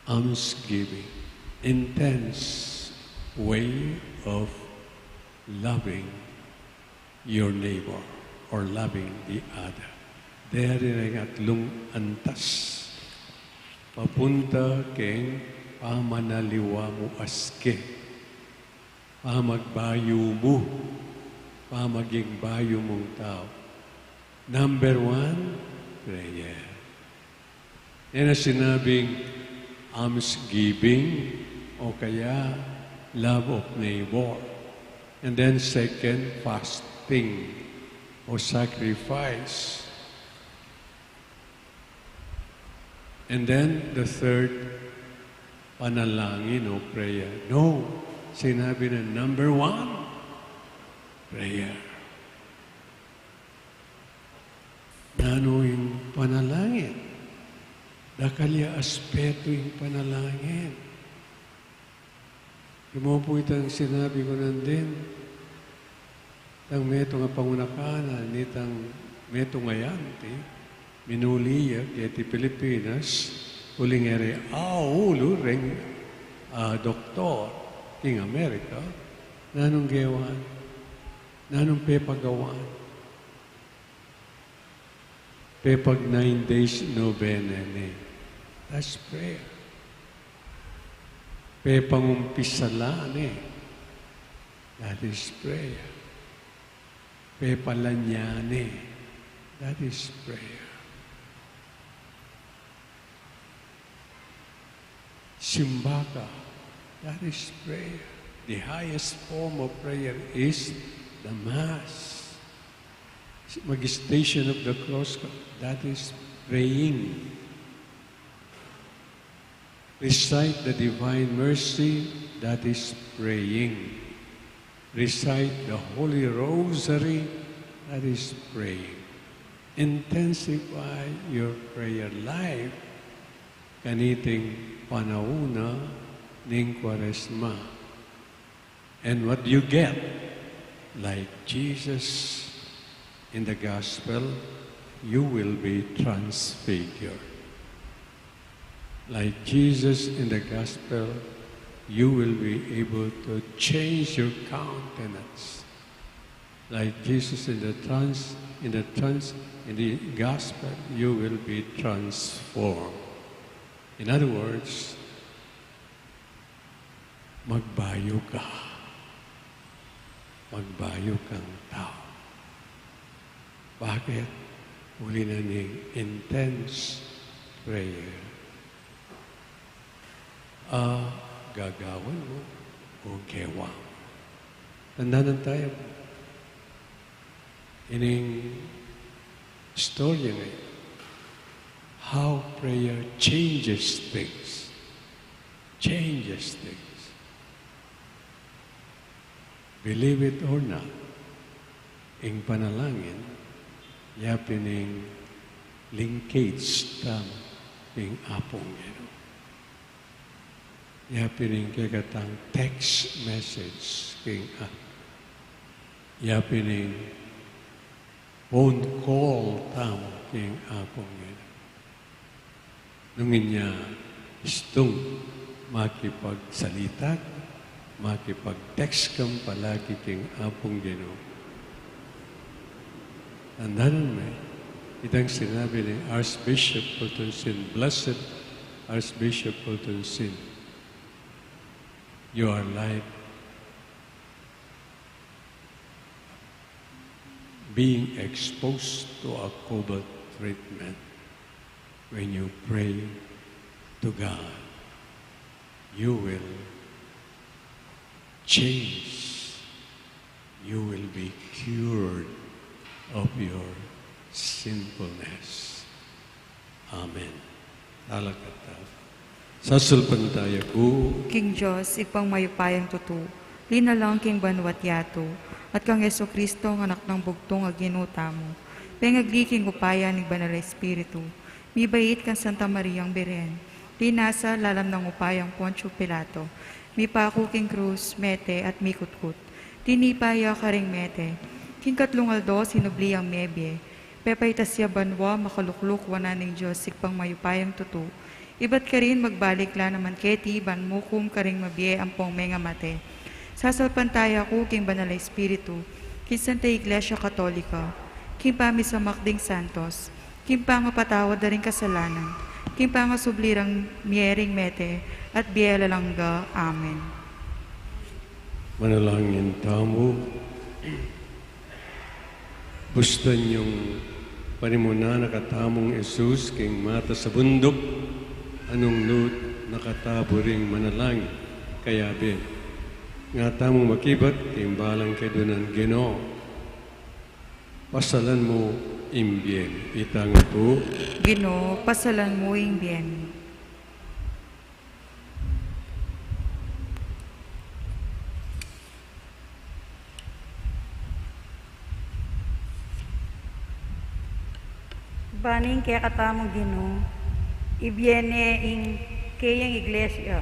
almsgiving. Intense way of loving your neighbor or loving the other. Deri ring atlung antas papunta keng pamanaliwa mu aske, pamagbayu mu, pamaging bayu mung tau. Number one, prayer. Yan ang sinabing almsgiving o kaya love of neighbor. And then second, fasting o sacrifice. And then the third, panalangin o prayer. No, sinabi na number one, prayer. Nanu ing panalangin? Dakal ya aspetu ing panalangin. Imo pu itang sinabi ku nandin, itang metung a pangunakanan nitang metung a yanti, minuli ya keti Pilipinas, uling e re aulu reng, ah, doktor king Amerika. Nanung gewan? Nanung pepagawan? Pepag nine days novena ne. That's prayer. Pepangumpisala ne. That is prayer. Pepalanya ne. That is prayer. Simba ka, that is prayer. The highest form of prayer is the Mass. Mag-Station of the Cross ka, that is praying. Recite the Divine Mercy, that is praying. Recite the Holy Rosary, that is praying. Intensify your prayer life kaniting panaun na ning Kwaresma. And what do you get? Like Jesus in the gospel, you will be transfigured. Like Jesus in the gospel, you will be able to change your countenance. Like Jesus in the trans-, in the trans-, in the gospel, you will be transformed. In other words, magbayu ka. Magbayu kang tau. Bakit? Uli na ning intense prayer. A gagawan mu o gewa mu. Tandanan tayu, ining istorya ngeni, how prayer changes things. Changes things. Believe it or not, ing panalangin, ya pin ing linkage tamu king Apung Ginu. Ya pin ing kekatang text message king Apu. Ya pin ing phone call tamu king Apung Ginu. Nung inya istung makipagsalita, makipag-text kang palagi king Apung Ginu, tandanan me, Itang sinabi ni Archbishop Fulton Sheen, "Blessed Archbishop Fulton Sheen, you are like being exposed to a cobalt treatment. When you pray to God, you will change. You will be cured of your sinfulness." Amen. Talakad tamu. Sasalpantaya ku king Dios, Ibpang mayupayang tutu, linalang king banua't yatu, at kang Jesucristo, ang Anak nang bugtung a Ginu tamu, pengagli king upaya ning Banal a Espiritu, mibait kang Santa Mariang Birhen, linasa lalam ning upayang Poncio Pilato, mipaku king krus, mete, at mikutkut. Tinipa ya karing mete, king katlung aldo sinubli yang mebie, pepaitas ya banua, makalukluk wanan ning Dios Ibpang mayupayang tutu, ibat karin magbalik la naman keti ban mukum karing mabie ampong mengamate. Sasalpantaya ku king Banal a Espiritu, king Santa Iglesia Katolika, king pamisamak ding santos, king pangapatawad da ring kasalanan, king pangasubli rang mie ring mete, at bie alang angga. Amen. Manalangin tamu. Bustan yung panimunan na katamung Jesus king matas a bunduk, nung nut nakatabu ring manalangin, kayabe nga tamung makibat king balang kedunan. Ginu, pasalan mu ing bie mi. Itang pu. Ginu, pasalan mu ing bie mi. Ban ing kekatamung Ginu, ibie ne ing keyang Iglesia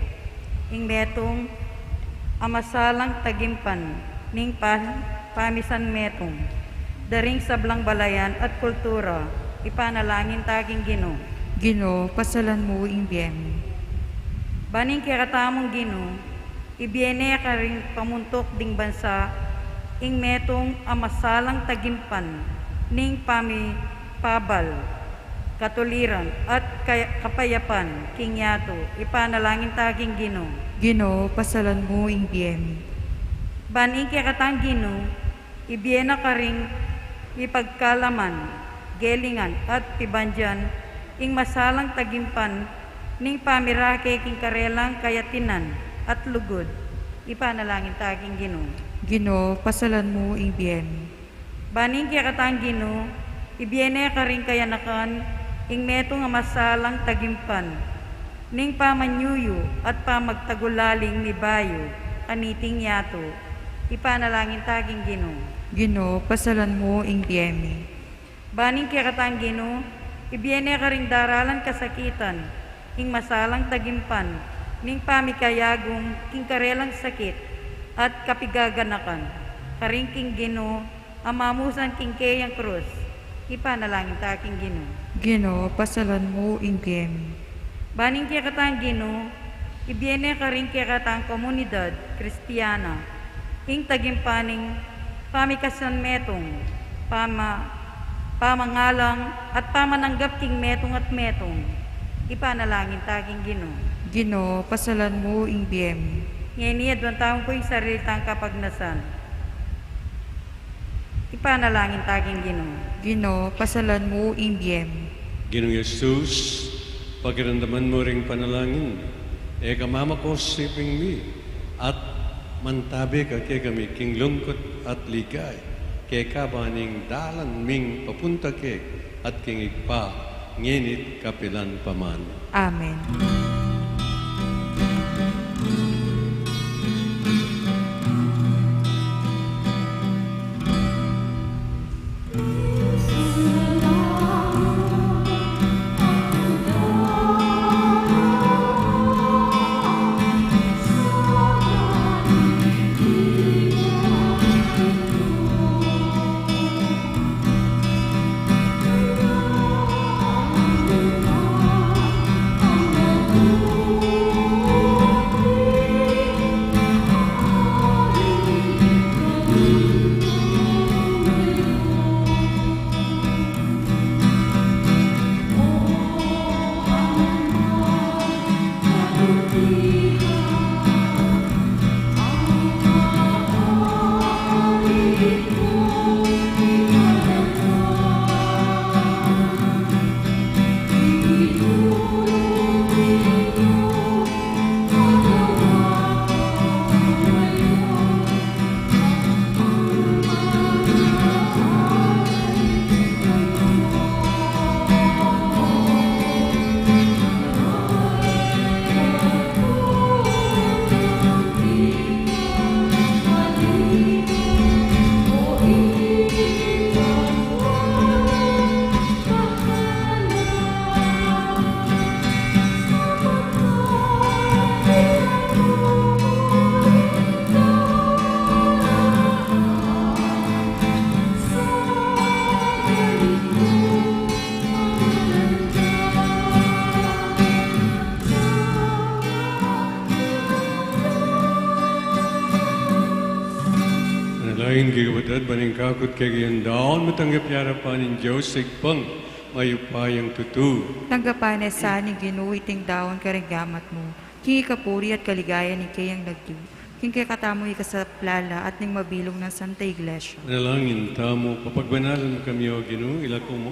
ing metung a masalang tagimpan ning pa-, pamisan metung da ring sablang balayan at kultura. Ipanalangin ta king Ginu. Ginu, pasalan mu ing bie mi. Ban ing kekatamung Ginu, ibie ne karing pamuntuk ding bansa ing metung a masalang tagimpan ning pamipabal, katuliran, at kay-, kapayapan king yatu. Ipanalangin ta king Ginu. Ginu, pasalan mu ing bie mi. Ban ing kekatang Ginu, ibie na karing mipagkalaman, gelingan, at pibandian ing masalang tagimpan ning pamirake king karelang kayatinan at lugud. Ipanalangin ta king Ginu. Ginu, pasalan mu ing bie mi. Ban ing kekatang Ginu, ibie ne karing kayanakan ing metung a masalang tagimpan ning pamanyuyu at pamagtagulaling mibayu kaniting yatu. Ipanalangin ta king Ginu. Ginu, pasalan mu ing bie mi. Ban ing kekatang Ginu, ibie ne karing daralan kasakitan ing masalang tagimpan ning pamikayagum king karelang sakit at kapigaganakan, karing king Ginu a mamusan king keyang krus. Ipanalangin ta king Ginu. Ginu, pasalan mu ing bie mi. Ban ing kekatang Ginu, ibie ne karing kekatang komunidad Kristiana ing tagimpan ning pamikasan metung, pama-, pamangalang, at pamananggap king metung at metung. Ipanalangin ta king Ginu. Ginu, pasalan mu ing bie mi. Ngeni, aduan tamu pu ing sarili tang kapagnasan. Ipanalangin ta king Ginu. Ginu, pasalan mu ing bie mi. Ginung Jesus, pakiramdaman mu ring panalangin, e ka mamakos king siping mi, at mantabe ka kekami king lungkut at ligaya, kekaba ning dalan ming papunta keka at king Ibpa, ngeni't kapilan pa man. Amen. Ing kapatad, ban ing kakut kekayung daun, matanggap ya arapan ning Dios Ibpang mayupayang tutu. Tanggapan na sa ning Ginu iting daun karing gamat mu, king ikapuri at kaligayan ning keyang lagyu, king kekatamu ikasaplala at ning mabilug nang Santa Iglesia. Manalangin tamu. Papagbanalan mu kami, O Ginu, ilako mu,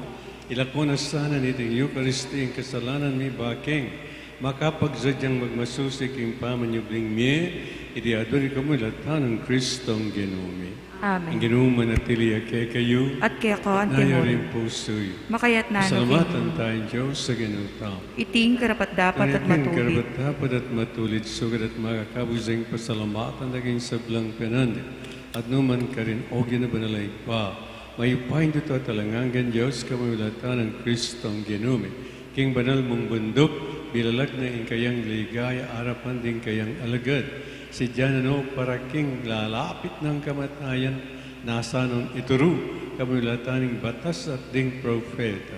ilako na sana niting Eukaristia ing kasalanan mi, bakeng makapagsadyang magmasusi king pamanyubling mie, iti aduan mi kamu king lata nang Kristong Ginu mi. Amen. Ing Ginu manatili ya kekayu. At keka mu rin. At naya rin pusu yu. Makayatna na rin. Pasalamatan taya ing Dios a Ginu tamu. Iti ing karapat-dapat at matubid. Iti ing karapat-dapat at matulid, sukat at makakabus ing pasalamatan da king sablang penandit. At nukarin man, O Ginu, banal a Ibpa, mayupayang tutu at alang angga, Dios, kamu king lata nang Kristong Ginu mi. King banal mung bunduk, bilalag na ing kayang ligaya arapan ding kayang alagad. Sadya na no, para king lalapit nang kamatayan, nasa nong ituru kamu king lata ning batas at ding propeta.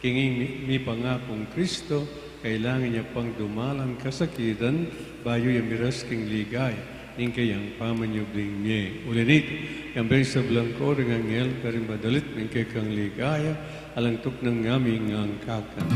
King mi-, mipangakung Kristo, kailangan ya pang dumalang kasakitan, bayu ya miras king ligaya ning kayang pamanyubling mie. Uli niti, kambe ing sablang koro ning anghel karing madalit ning kekang ligaya, alang tuknang ngami ngang kakan.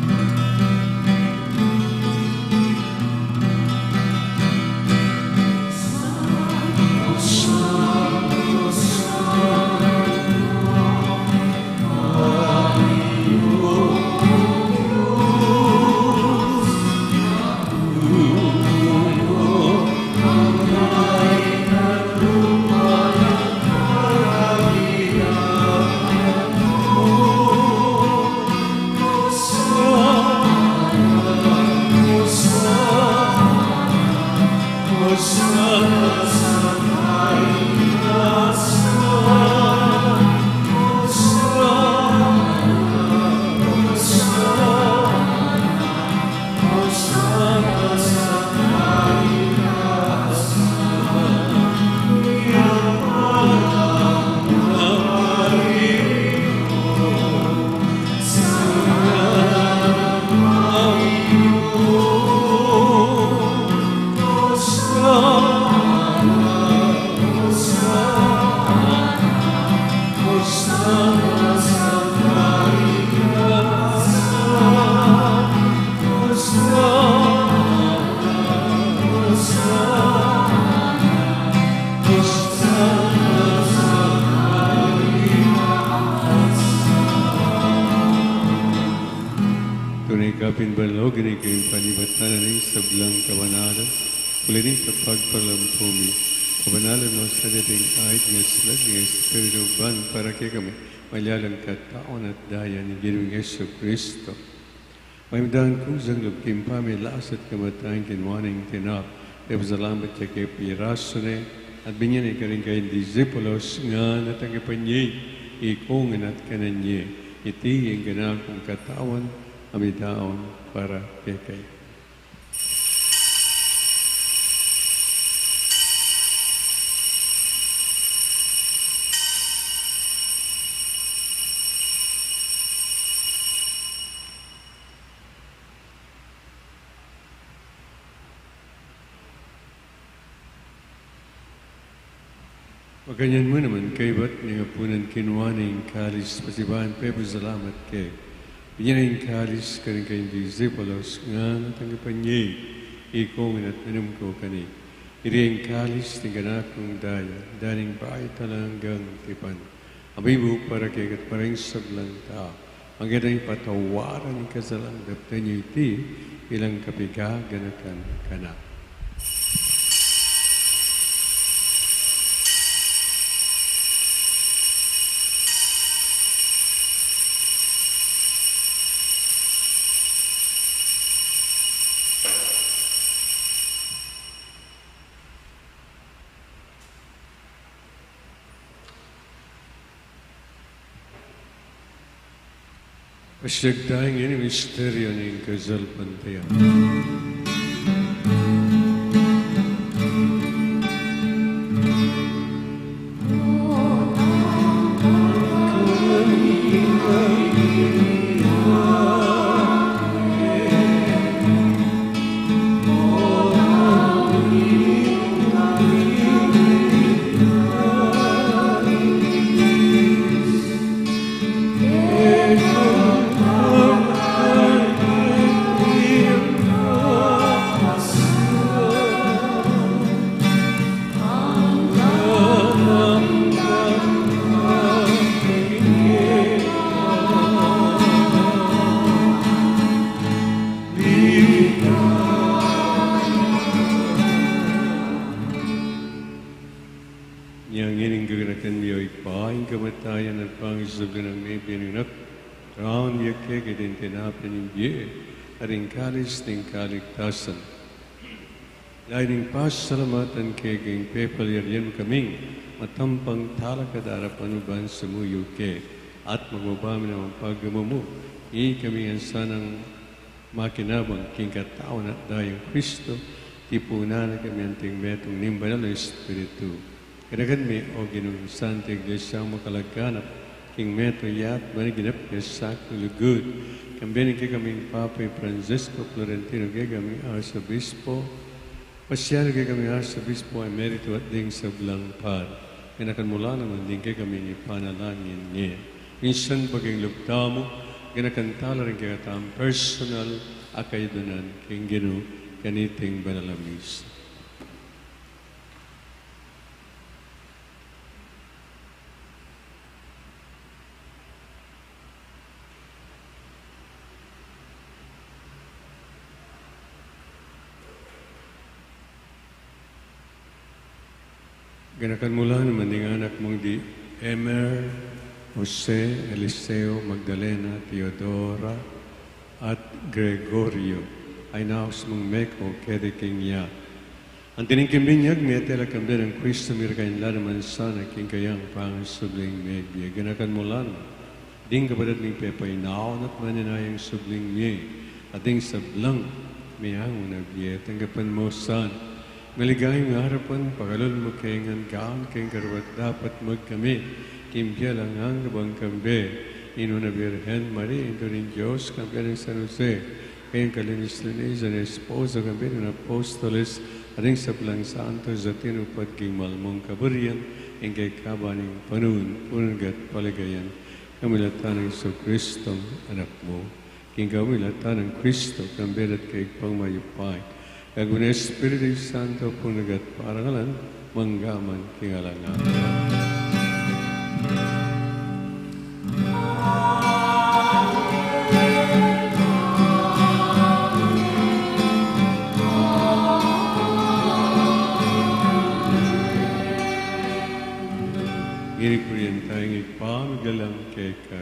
Tune kapin banal, O Ginu, ing panibatan ning sablang kabanalan. Uli nita, pagpalampu mi, kabanalan mu sa ding ait ning sulud ning Espiritu, ban para kekami maging katawan at daya ning Ginu Jesucristo. Mayupayang kusang lub king pamilasa at kamatayan, kinua ne ing tinape, pepasalamat ya ke, pirasu ne, at binie ne karing kayang disipulos, ngana, tanggapan ye, ikong ngan at kanan ye, iti ing kanakung katawan, a midaun para kekayu. Makanyan mu naman, kaybat ning apunan, kinua ne ing kalis, pasibayu pepasalamat ke, binie ne ing kalis karing kayang disipulos, ngana, tanggapan ye, ikong ngan at minum kayu keni, iti ing kalis ning kanakung daya, daya ning bayu at alang anggang tipan, a mibu para kekayu at para king sablang tau, angga king patawaran ning kasalan. Daptan yu iti bilang kapaganakan kanaku. Pasyag taya ngeni ing misteryu ning kasalpantayanan. Inya ngeni gaganakan mi, o Ibpa, ing kamatayan at pangasubli nang mebie ning Anak, daraun mi keka iting tinape ning bie at ing kalis ning kaligtasan. Dayni pasalamatan ke king pepalyarian mu kaming matampang talakad king arapan mu ban sumuyu ke at magmabie kaming pagmamanu, ikami ngan sanang makinabang king katawan at dayang Kristo, tipunan na kami anting metung ning Banal a Espiritu. Ganakan me, o Ginu, ing Santa Iglesia mung makalaganap king metung ya at maniganap ya king sakung lugud. Kambe ning kekaming Papa i Francisco, Florentino, kekaming Arsobispo, Pasian, kekaming Arsobispo Emerito at ding sablang pari. Ganakan mu la naman ding kekaming ipanalangin ngeni. Minsan paging lugud tamu, ganakan tala ring kekatamung personal a kayadwanan king Ginu kaniting banal a misa. Ganakan mu la naman ding anak mung di Emer, Jose, Eliseo, Magdalena, Teodora, at Gregorio, a inaus mung meko keti king yatu. Anti ning king binyag mi, at e la kambe nang Kristo, mirakyuan la naman sana king kayang pangasubling mebie. Ganakan mu la naman ding kapatad ming pepainaun at manenayang subling mie, at ding sablang meangu na bie, tanggapan mu sana king maligayang arapan, pakalulu mu ke ngan gawan king karapat-dapat magkamit king bie alang angga bang kambe ning Nuan a Birhen Maria, Indu ning Dios, kambe nang San Jose, ing kalinis-linisan a esposo, kambe ning apostoles, at ding sablang santos a tinupad king mal mung kaburian king kekaban ning panaun, purun gat paligayan. Kamilatan nang Jesucristo, Anak mu. King kamilatan nang Kristo, kambe na at kaybat mayupaya, kayabe ning Espiritu Santo, purun gat parangalan, mangga man king alang angga. Ngeni kuryan taya ing pamagalang keka.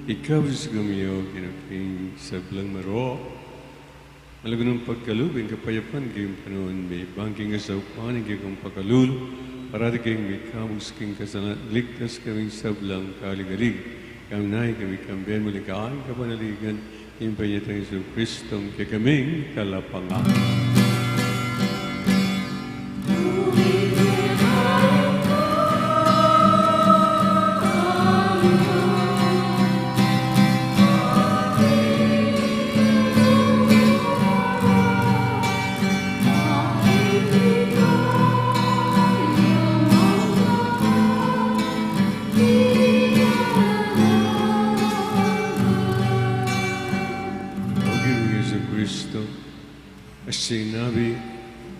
Ikabus kami, O Ginu, king sablang marok. Malago nang pagkalub ing kapayapan king panaun mi, ban king kasaupan ning kekang pakalulu, parati kaming mikabus king kasalanan, ligtas kaming sablang kaligalig. Kambe na kami, kambe mu ing kapanaligan, king panyatang Jesucristo, kekaming Talapangalan. Sinabi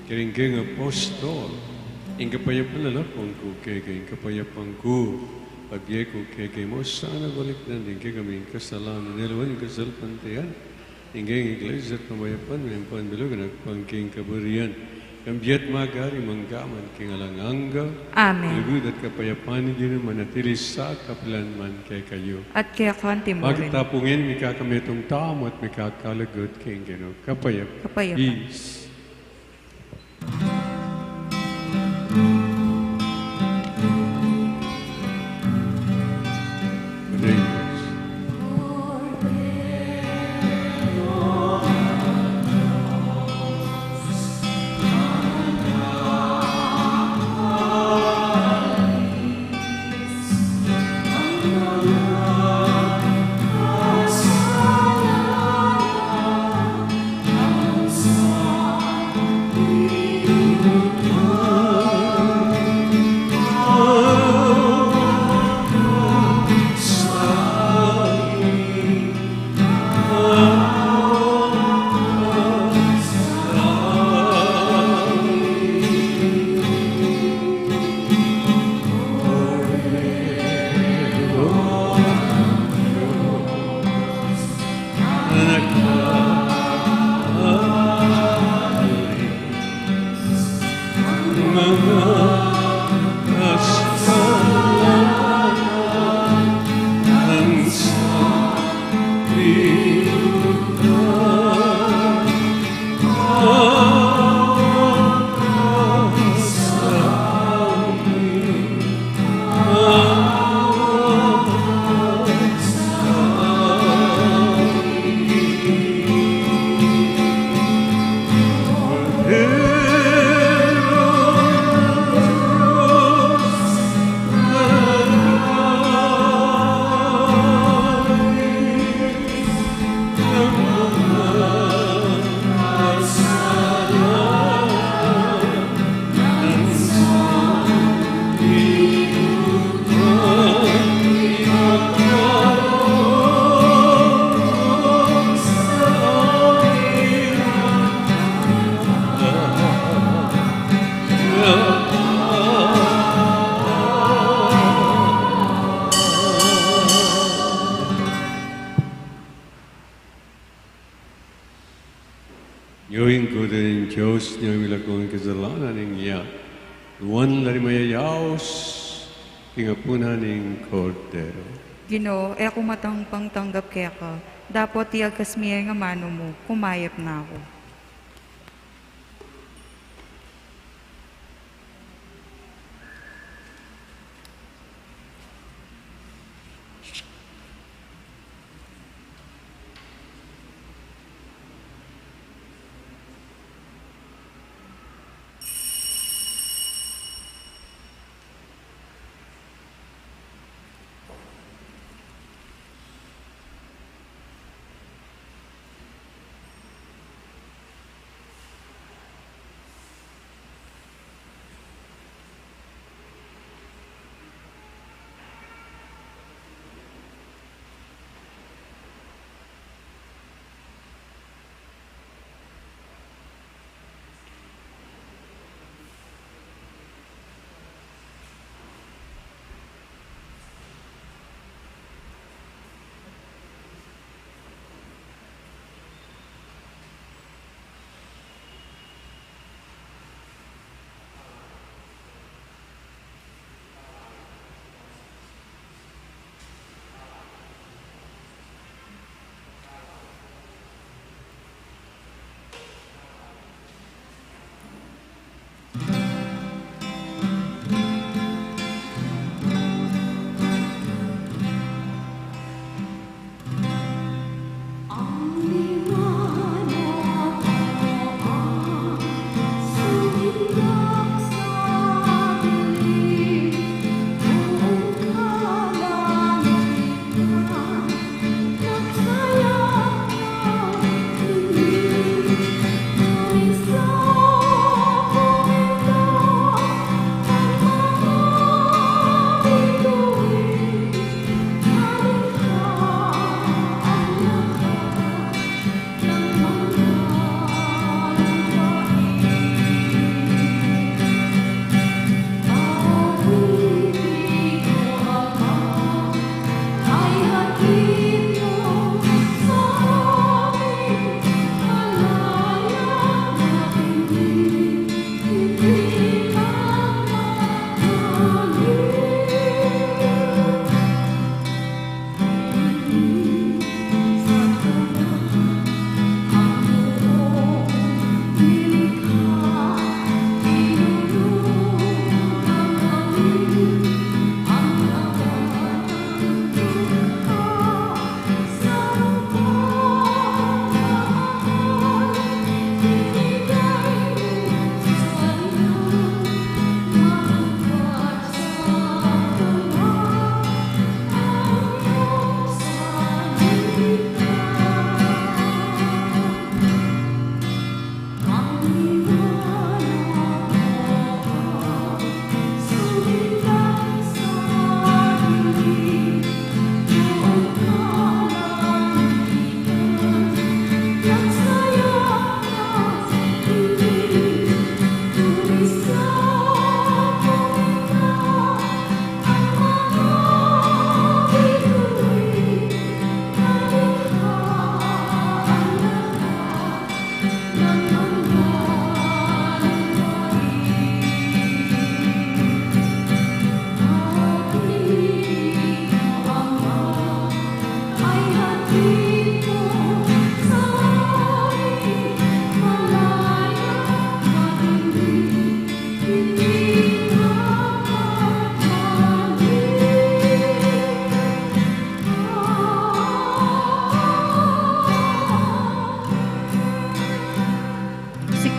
karing kayang apostol, ing kapayapan na lakwan ku kekayu, ing kapayapan ku pabie ku kekayu. Sana balikdan da ing kekaming kasalanan, lawan ing kasalpantayanan ning Iglesia at pamayapan me, ing pamilugan at pangking kaburian, kambiat magari manggaman king alang angga. Amen. Lugud at kapayapan ning Ginu manatili sa kapilan man kekayu. At keka mu rin. Bakit tapungan, mikakametung tamu at mikakalugud king Ginu. Kapayapan. Kapayapan. Peace. Ing kuta ning Dios, ing milakung kasalanan ning ya, nuan la ring mayayaus king apunan ning Kordero. Ginu, e ku matampang tanggap keka, dapot iagkas mu ing amanu mu, kumayap na ku.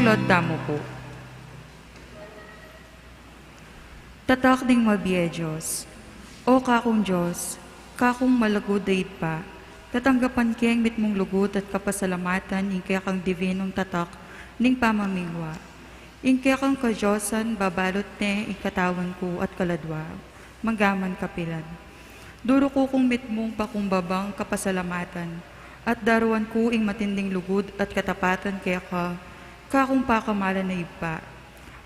Lord, tamu pu. Tatak ning mabie Dios. O kakung Dios, kakung malugud a Ibpa, tatanggapan keng mitmung lugud at kapasalamatan ing kekang divinong tatak ning pamamingwa. Ing kekang kadiosan babalut ne ing katawan ku at kaladua, manggaman kapilan. Duruku kung mitmung pakumbabang kapasalamatan, at daruan ku ing matinding lugud at katapatan keka, kakung pakamalan a Ibpa.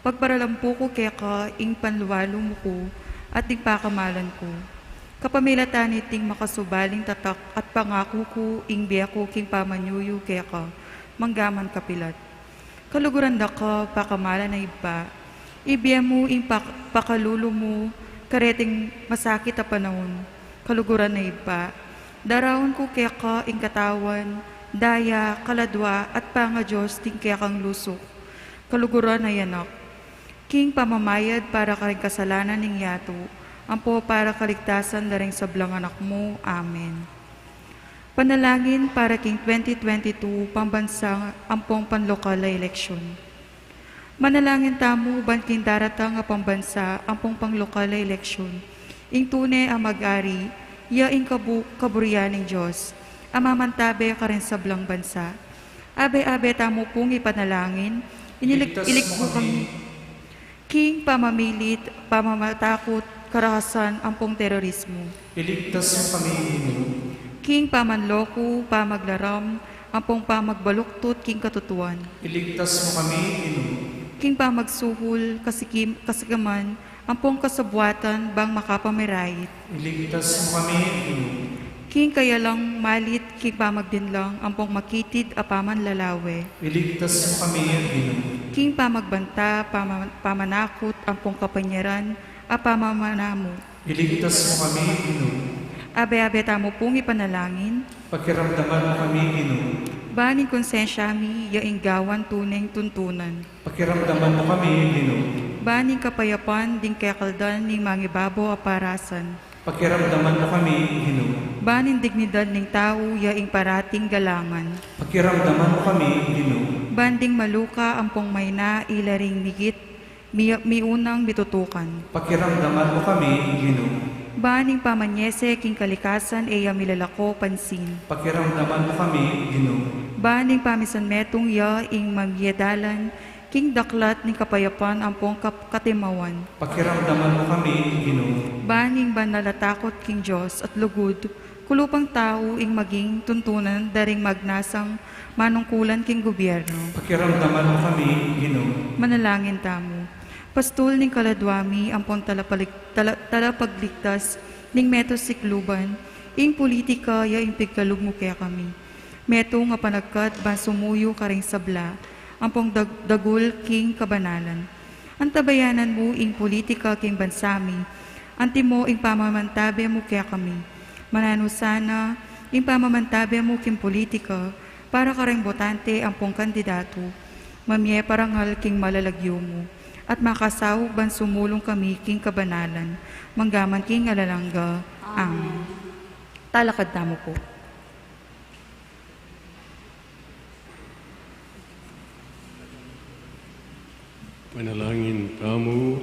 Pagparalampu ku keka ing panlualu mu ku at ding pakamalan ku. Kapamilatan niting makasubaling tatak at pangaku ku ing bie ku king pamanyuyu keka, manggaman kapilan. Kaluguran da ka, pakamalan a Ibpa. Ibie mu ing pak-, pakalulu mu kareting masakit a panaun. Kaluguran a Ibpa. Daraun ku keka ing katawan, daya, kaladua, at pangadios ding kekang lusuk. Kaluguran a Anak. King pamamayad para karing kasalanan ning yatu, ampo para kaligtasan da ring sablang anak mu. Amen. Panalangin para king twenty twenty-two pambansa ampong panlokal a eleksyon. Manalangin tamu ban king daratang a pambansa ampong panlokal a eleksyon, ing tune a mag-ari, ya ing kabu-, kaburian ning Dios, a mamantabe karing sablang bansa. Abe-abe tamu pung ipanalangin, inilig-, iligtas mu kami. King pamamilit, pamamatakut, karahasan, ampong terorismo. Iligtas mu kami, Ginu. King pamanloko, pamaglaram, ampong pamagbaluktut king katutuan. Iligtas mu kami, Ginu. King pamagsuhul, kasikim-, kasikaman, ampong kasabuatan, bang makapamirayit. Iligtas mu kami, Ginu. King kayalang malit, king pamagdinlang, ampong makitid a pamanlalawe. Iligtas mu kami, Ginu. King pamagbanta, pama-, pamanakut, ampong kapanyaran, a pamamanamu. Iligtas mu kami, Ginu. Abe-abe tamu pung ipanalangin. Pakiramdaman mu kami, Ginu. Ban ing konsensya mi, ya ing gawan tuneng tuntunan. Pakiramdaman mu kami, Ginu. Ban ing kapayapan ding kekaldan ning mangibabo a parasan. Pakiramdaman mu kami, Ginu. Ban ing dignidad ning tau ya ing parating galangan. Pakiramdaman mu kami, Ginu. Ban ding maluka ampong maina ila ring migit, mi-, miunang mitutukan. Pakiramdaman mu kami, Ginu. Ban ing pamanyese king kalikasan e ya milalako pansin. Pakiramdaman mu kami, Ginu. Ban ing pamisanmetung ya ing mamyedalan king daklat ning kapayapan ampong kap-, katimawan. Pakiramdaman mu kami, Ginu. Ban ing banal a takut king Dios at lugud, kulupang tau ing maging tuntunan da ring magnasang manungkulan king gobyerno. Pakiramdaman mu kami, Ginu. Manalangin tamu. Pastul ning kaladua mi ampong talapalig-, tala-, talapagligtas ning metung sikluban, ing pulitika ya ing pigkalub mu kekami. Metung a panagkat ban sumuyu karing sabla, ampong dag-, dagul king kabanalan. Antabayanan mu ing pulitika king bansa mi, antimo ing pamamantabe mu kekami. Mananu sana ing pamamantabe mu king pulitika para karing botante ampong kandidatu. Mamie parangal king malalagyu mu, at makasaup ban sumulung kami king kabanalan, manggaman king alang angga. Amen. Amen. Talakad tamu pu. Manalangin tamu.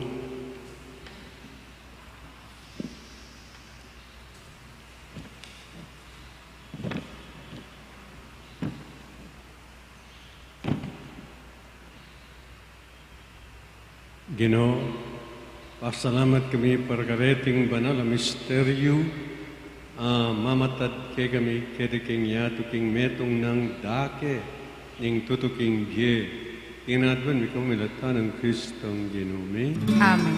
Ginu, pasalamat kami para kareting banal a misteryu, a mamatad kekami keti king yatu king metung nang dake ning tutuking bie. Ing aduan mi kamilatan nang Kristong Ginu mi. Amen.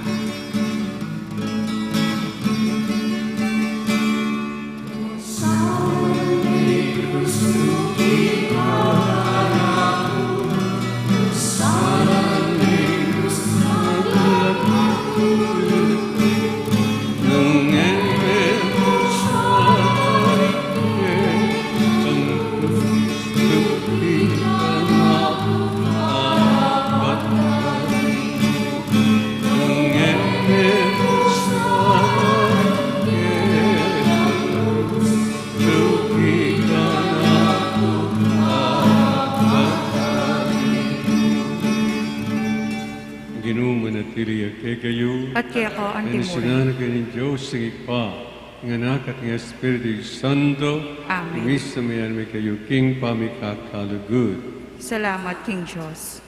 Kekayu. At keka anti mu rin. Bendisyunan na kayu ning Dios, ing Ibpa, ing Anak, at ing Espiritu Santo. Amen. Misa mayan mi kayu king pamikakalugud. Salamat king Dios.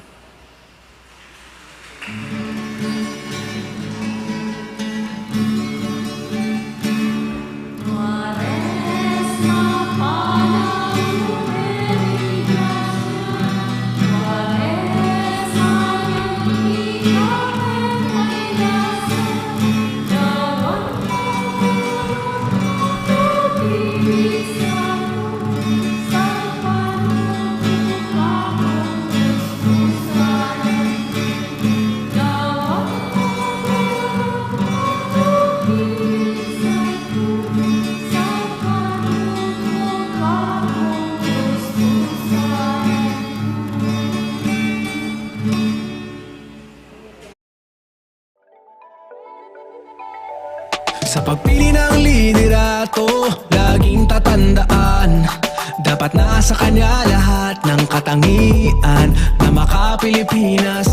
Sa pagpili ng liderato, laging tatandaan, dapat nasa kanya lahat ng katangian na maka-Pilipinas,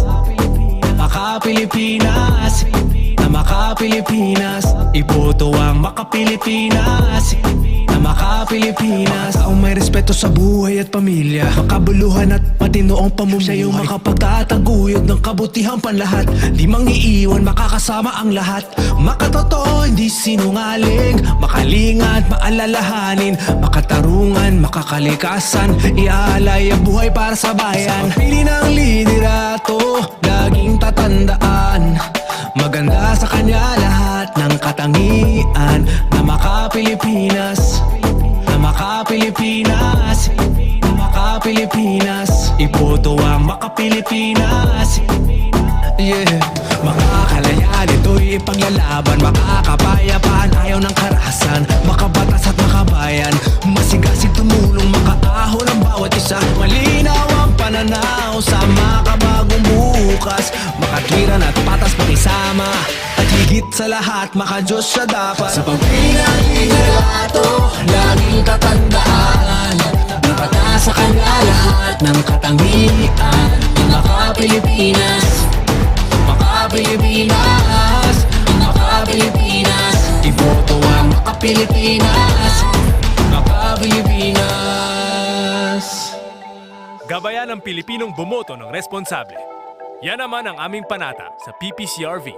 na maka-Pilipinas, na maka-Pilipinas. Iboto ang maka-Pilipinas, na maka-Pilipinas. Taong may respeto sa buhay at pamilya, makabuluhan at matino ang pamumuhay. Siya yung makapagtataguyod ng kabutihang panlahat. Di mang-iiwan, makakasama ang lahat. Makatotoo, hindi sinungaling. Makalinga at maalalahanin. Makatarungan, makakalikasan. Iaalay ang buhay para sa bayan. Sa pagpili ng liderato, laging tatandaan, maganda sa kanya lahat ng katangian na maka-Pilipinas, na maka-Pilipinas, na maka-Pilipinas. Iboto ang maka-Pilipinas. Yeah. Makakalayan, ito'y ipaglalaban. Makakapayapaan, ayaw ng karahasan. Makabatas at makabayan. Masigasig tumulong, makaahon ang bawat isa. Malinaw ang pananaw sa makabagong bukas. Makatwiran at patas, makisama. At higit sa lahat, maka-Diyos siya dapat. Sa pagpili ng liderato, laging tatandaan, dapat nasa kanya lahat ng katangian. Maka-Pilipinas, maka-Pilipinas, maka-Pilipinas. Iboto ang maka-Pilipinas, maka-Pilipinas. Gabayan ang Pilipinong bumoto ng responsable. Yan naman ang aming panata sa P P C R V.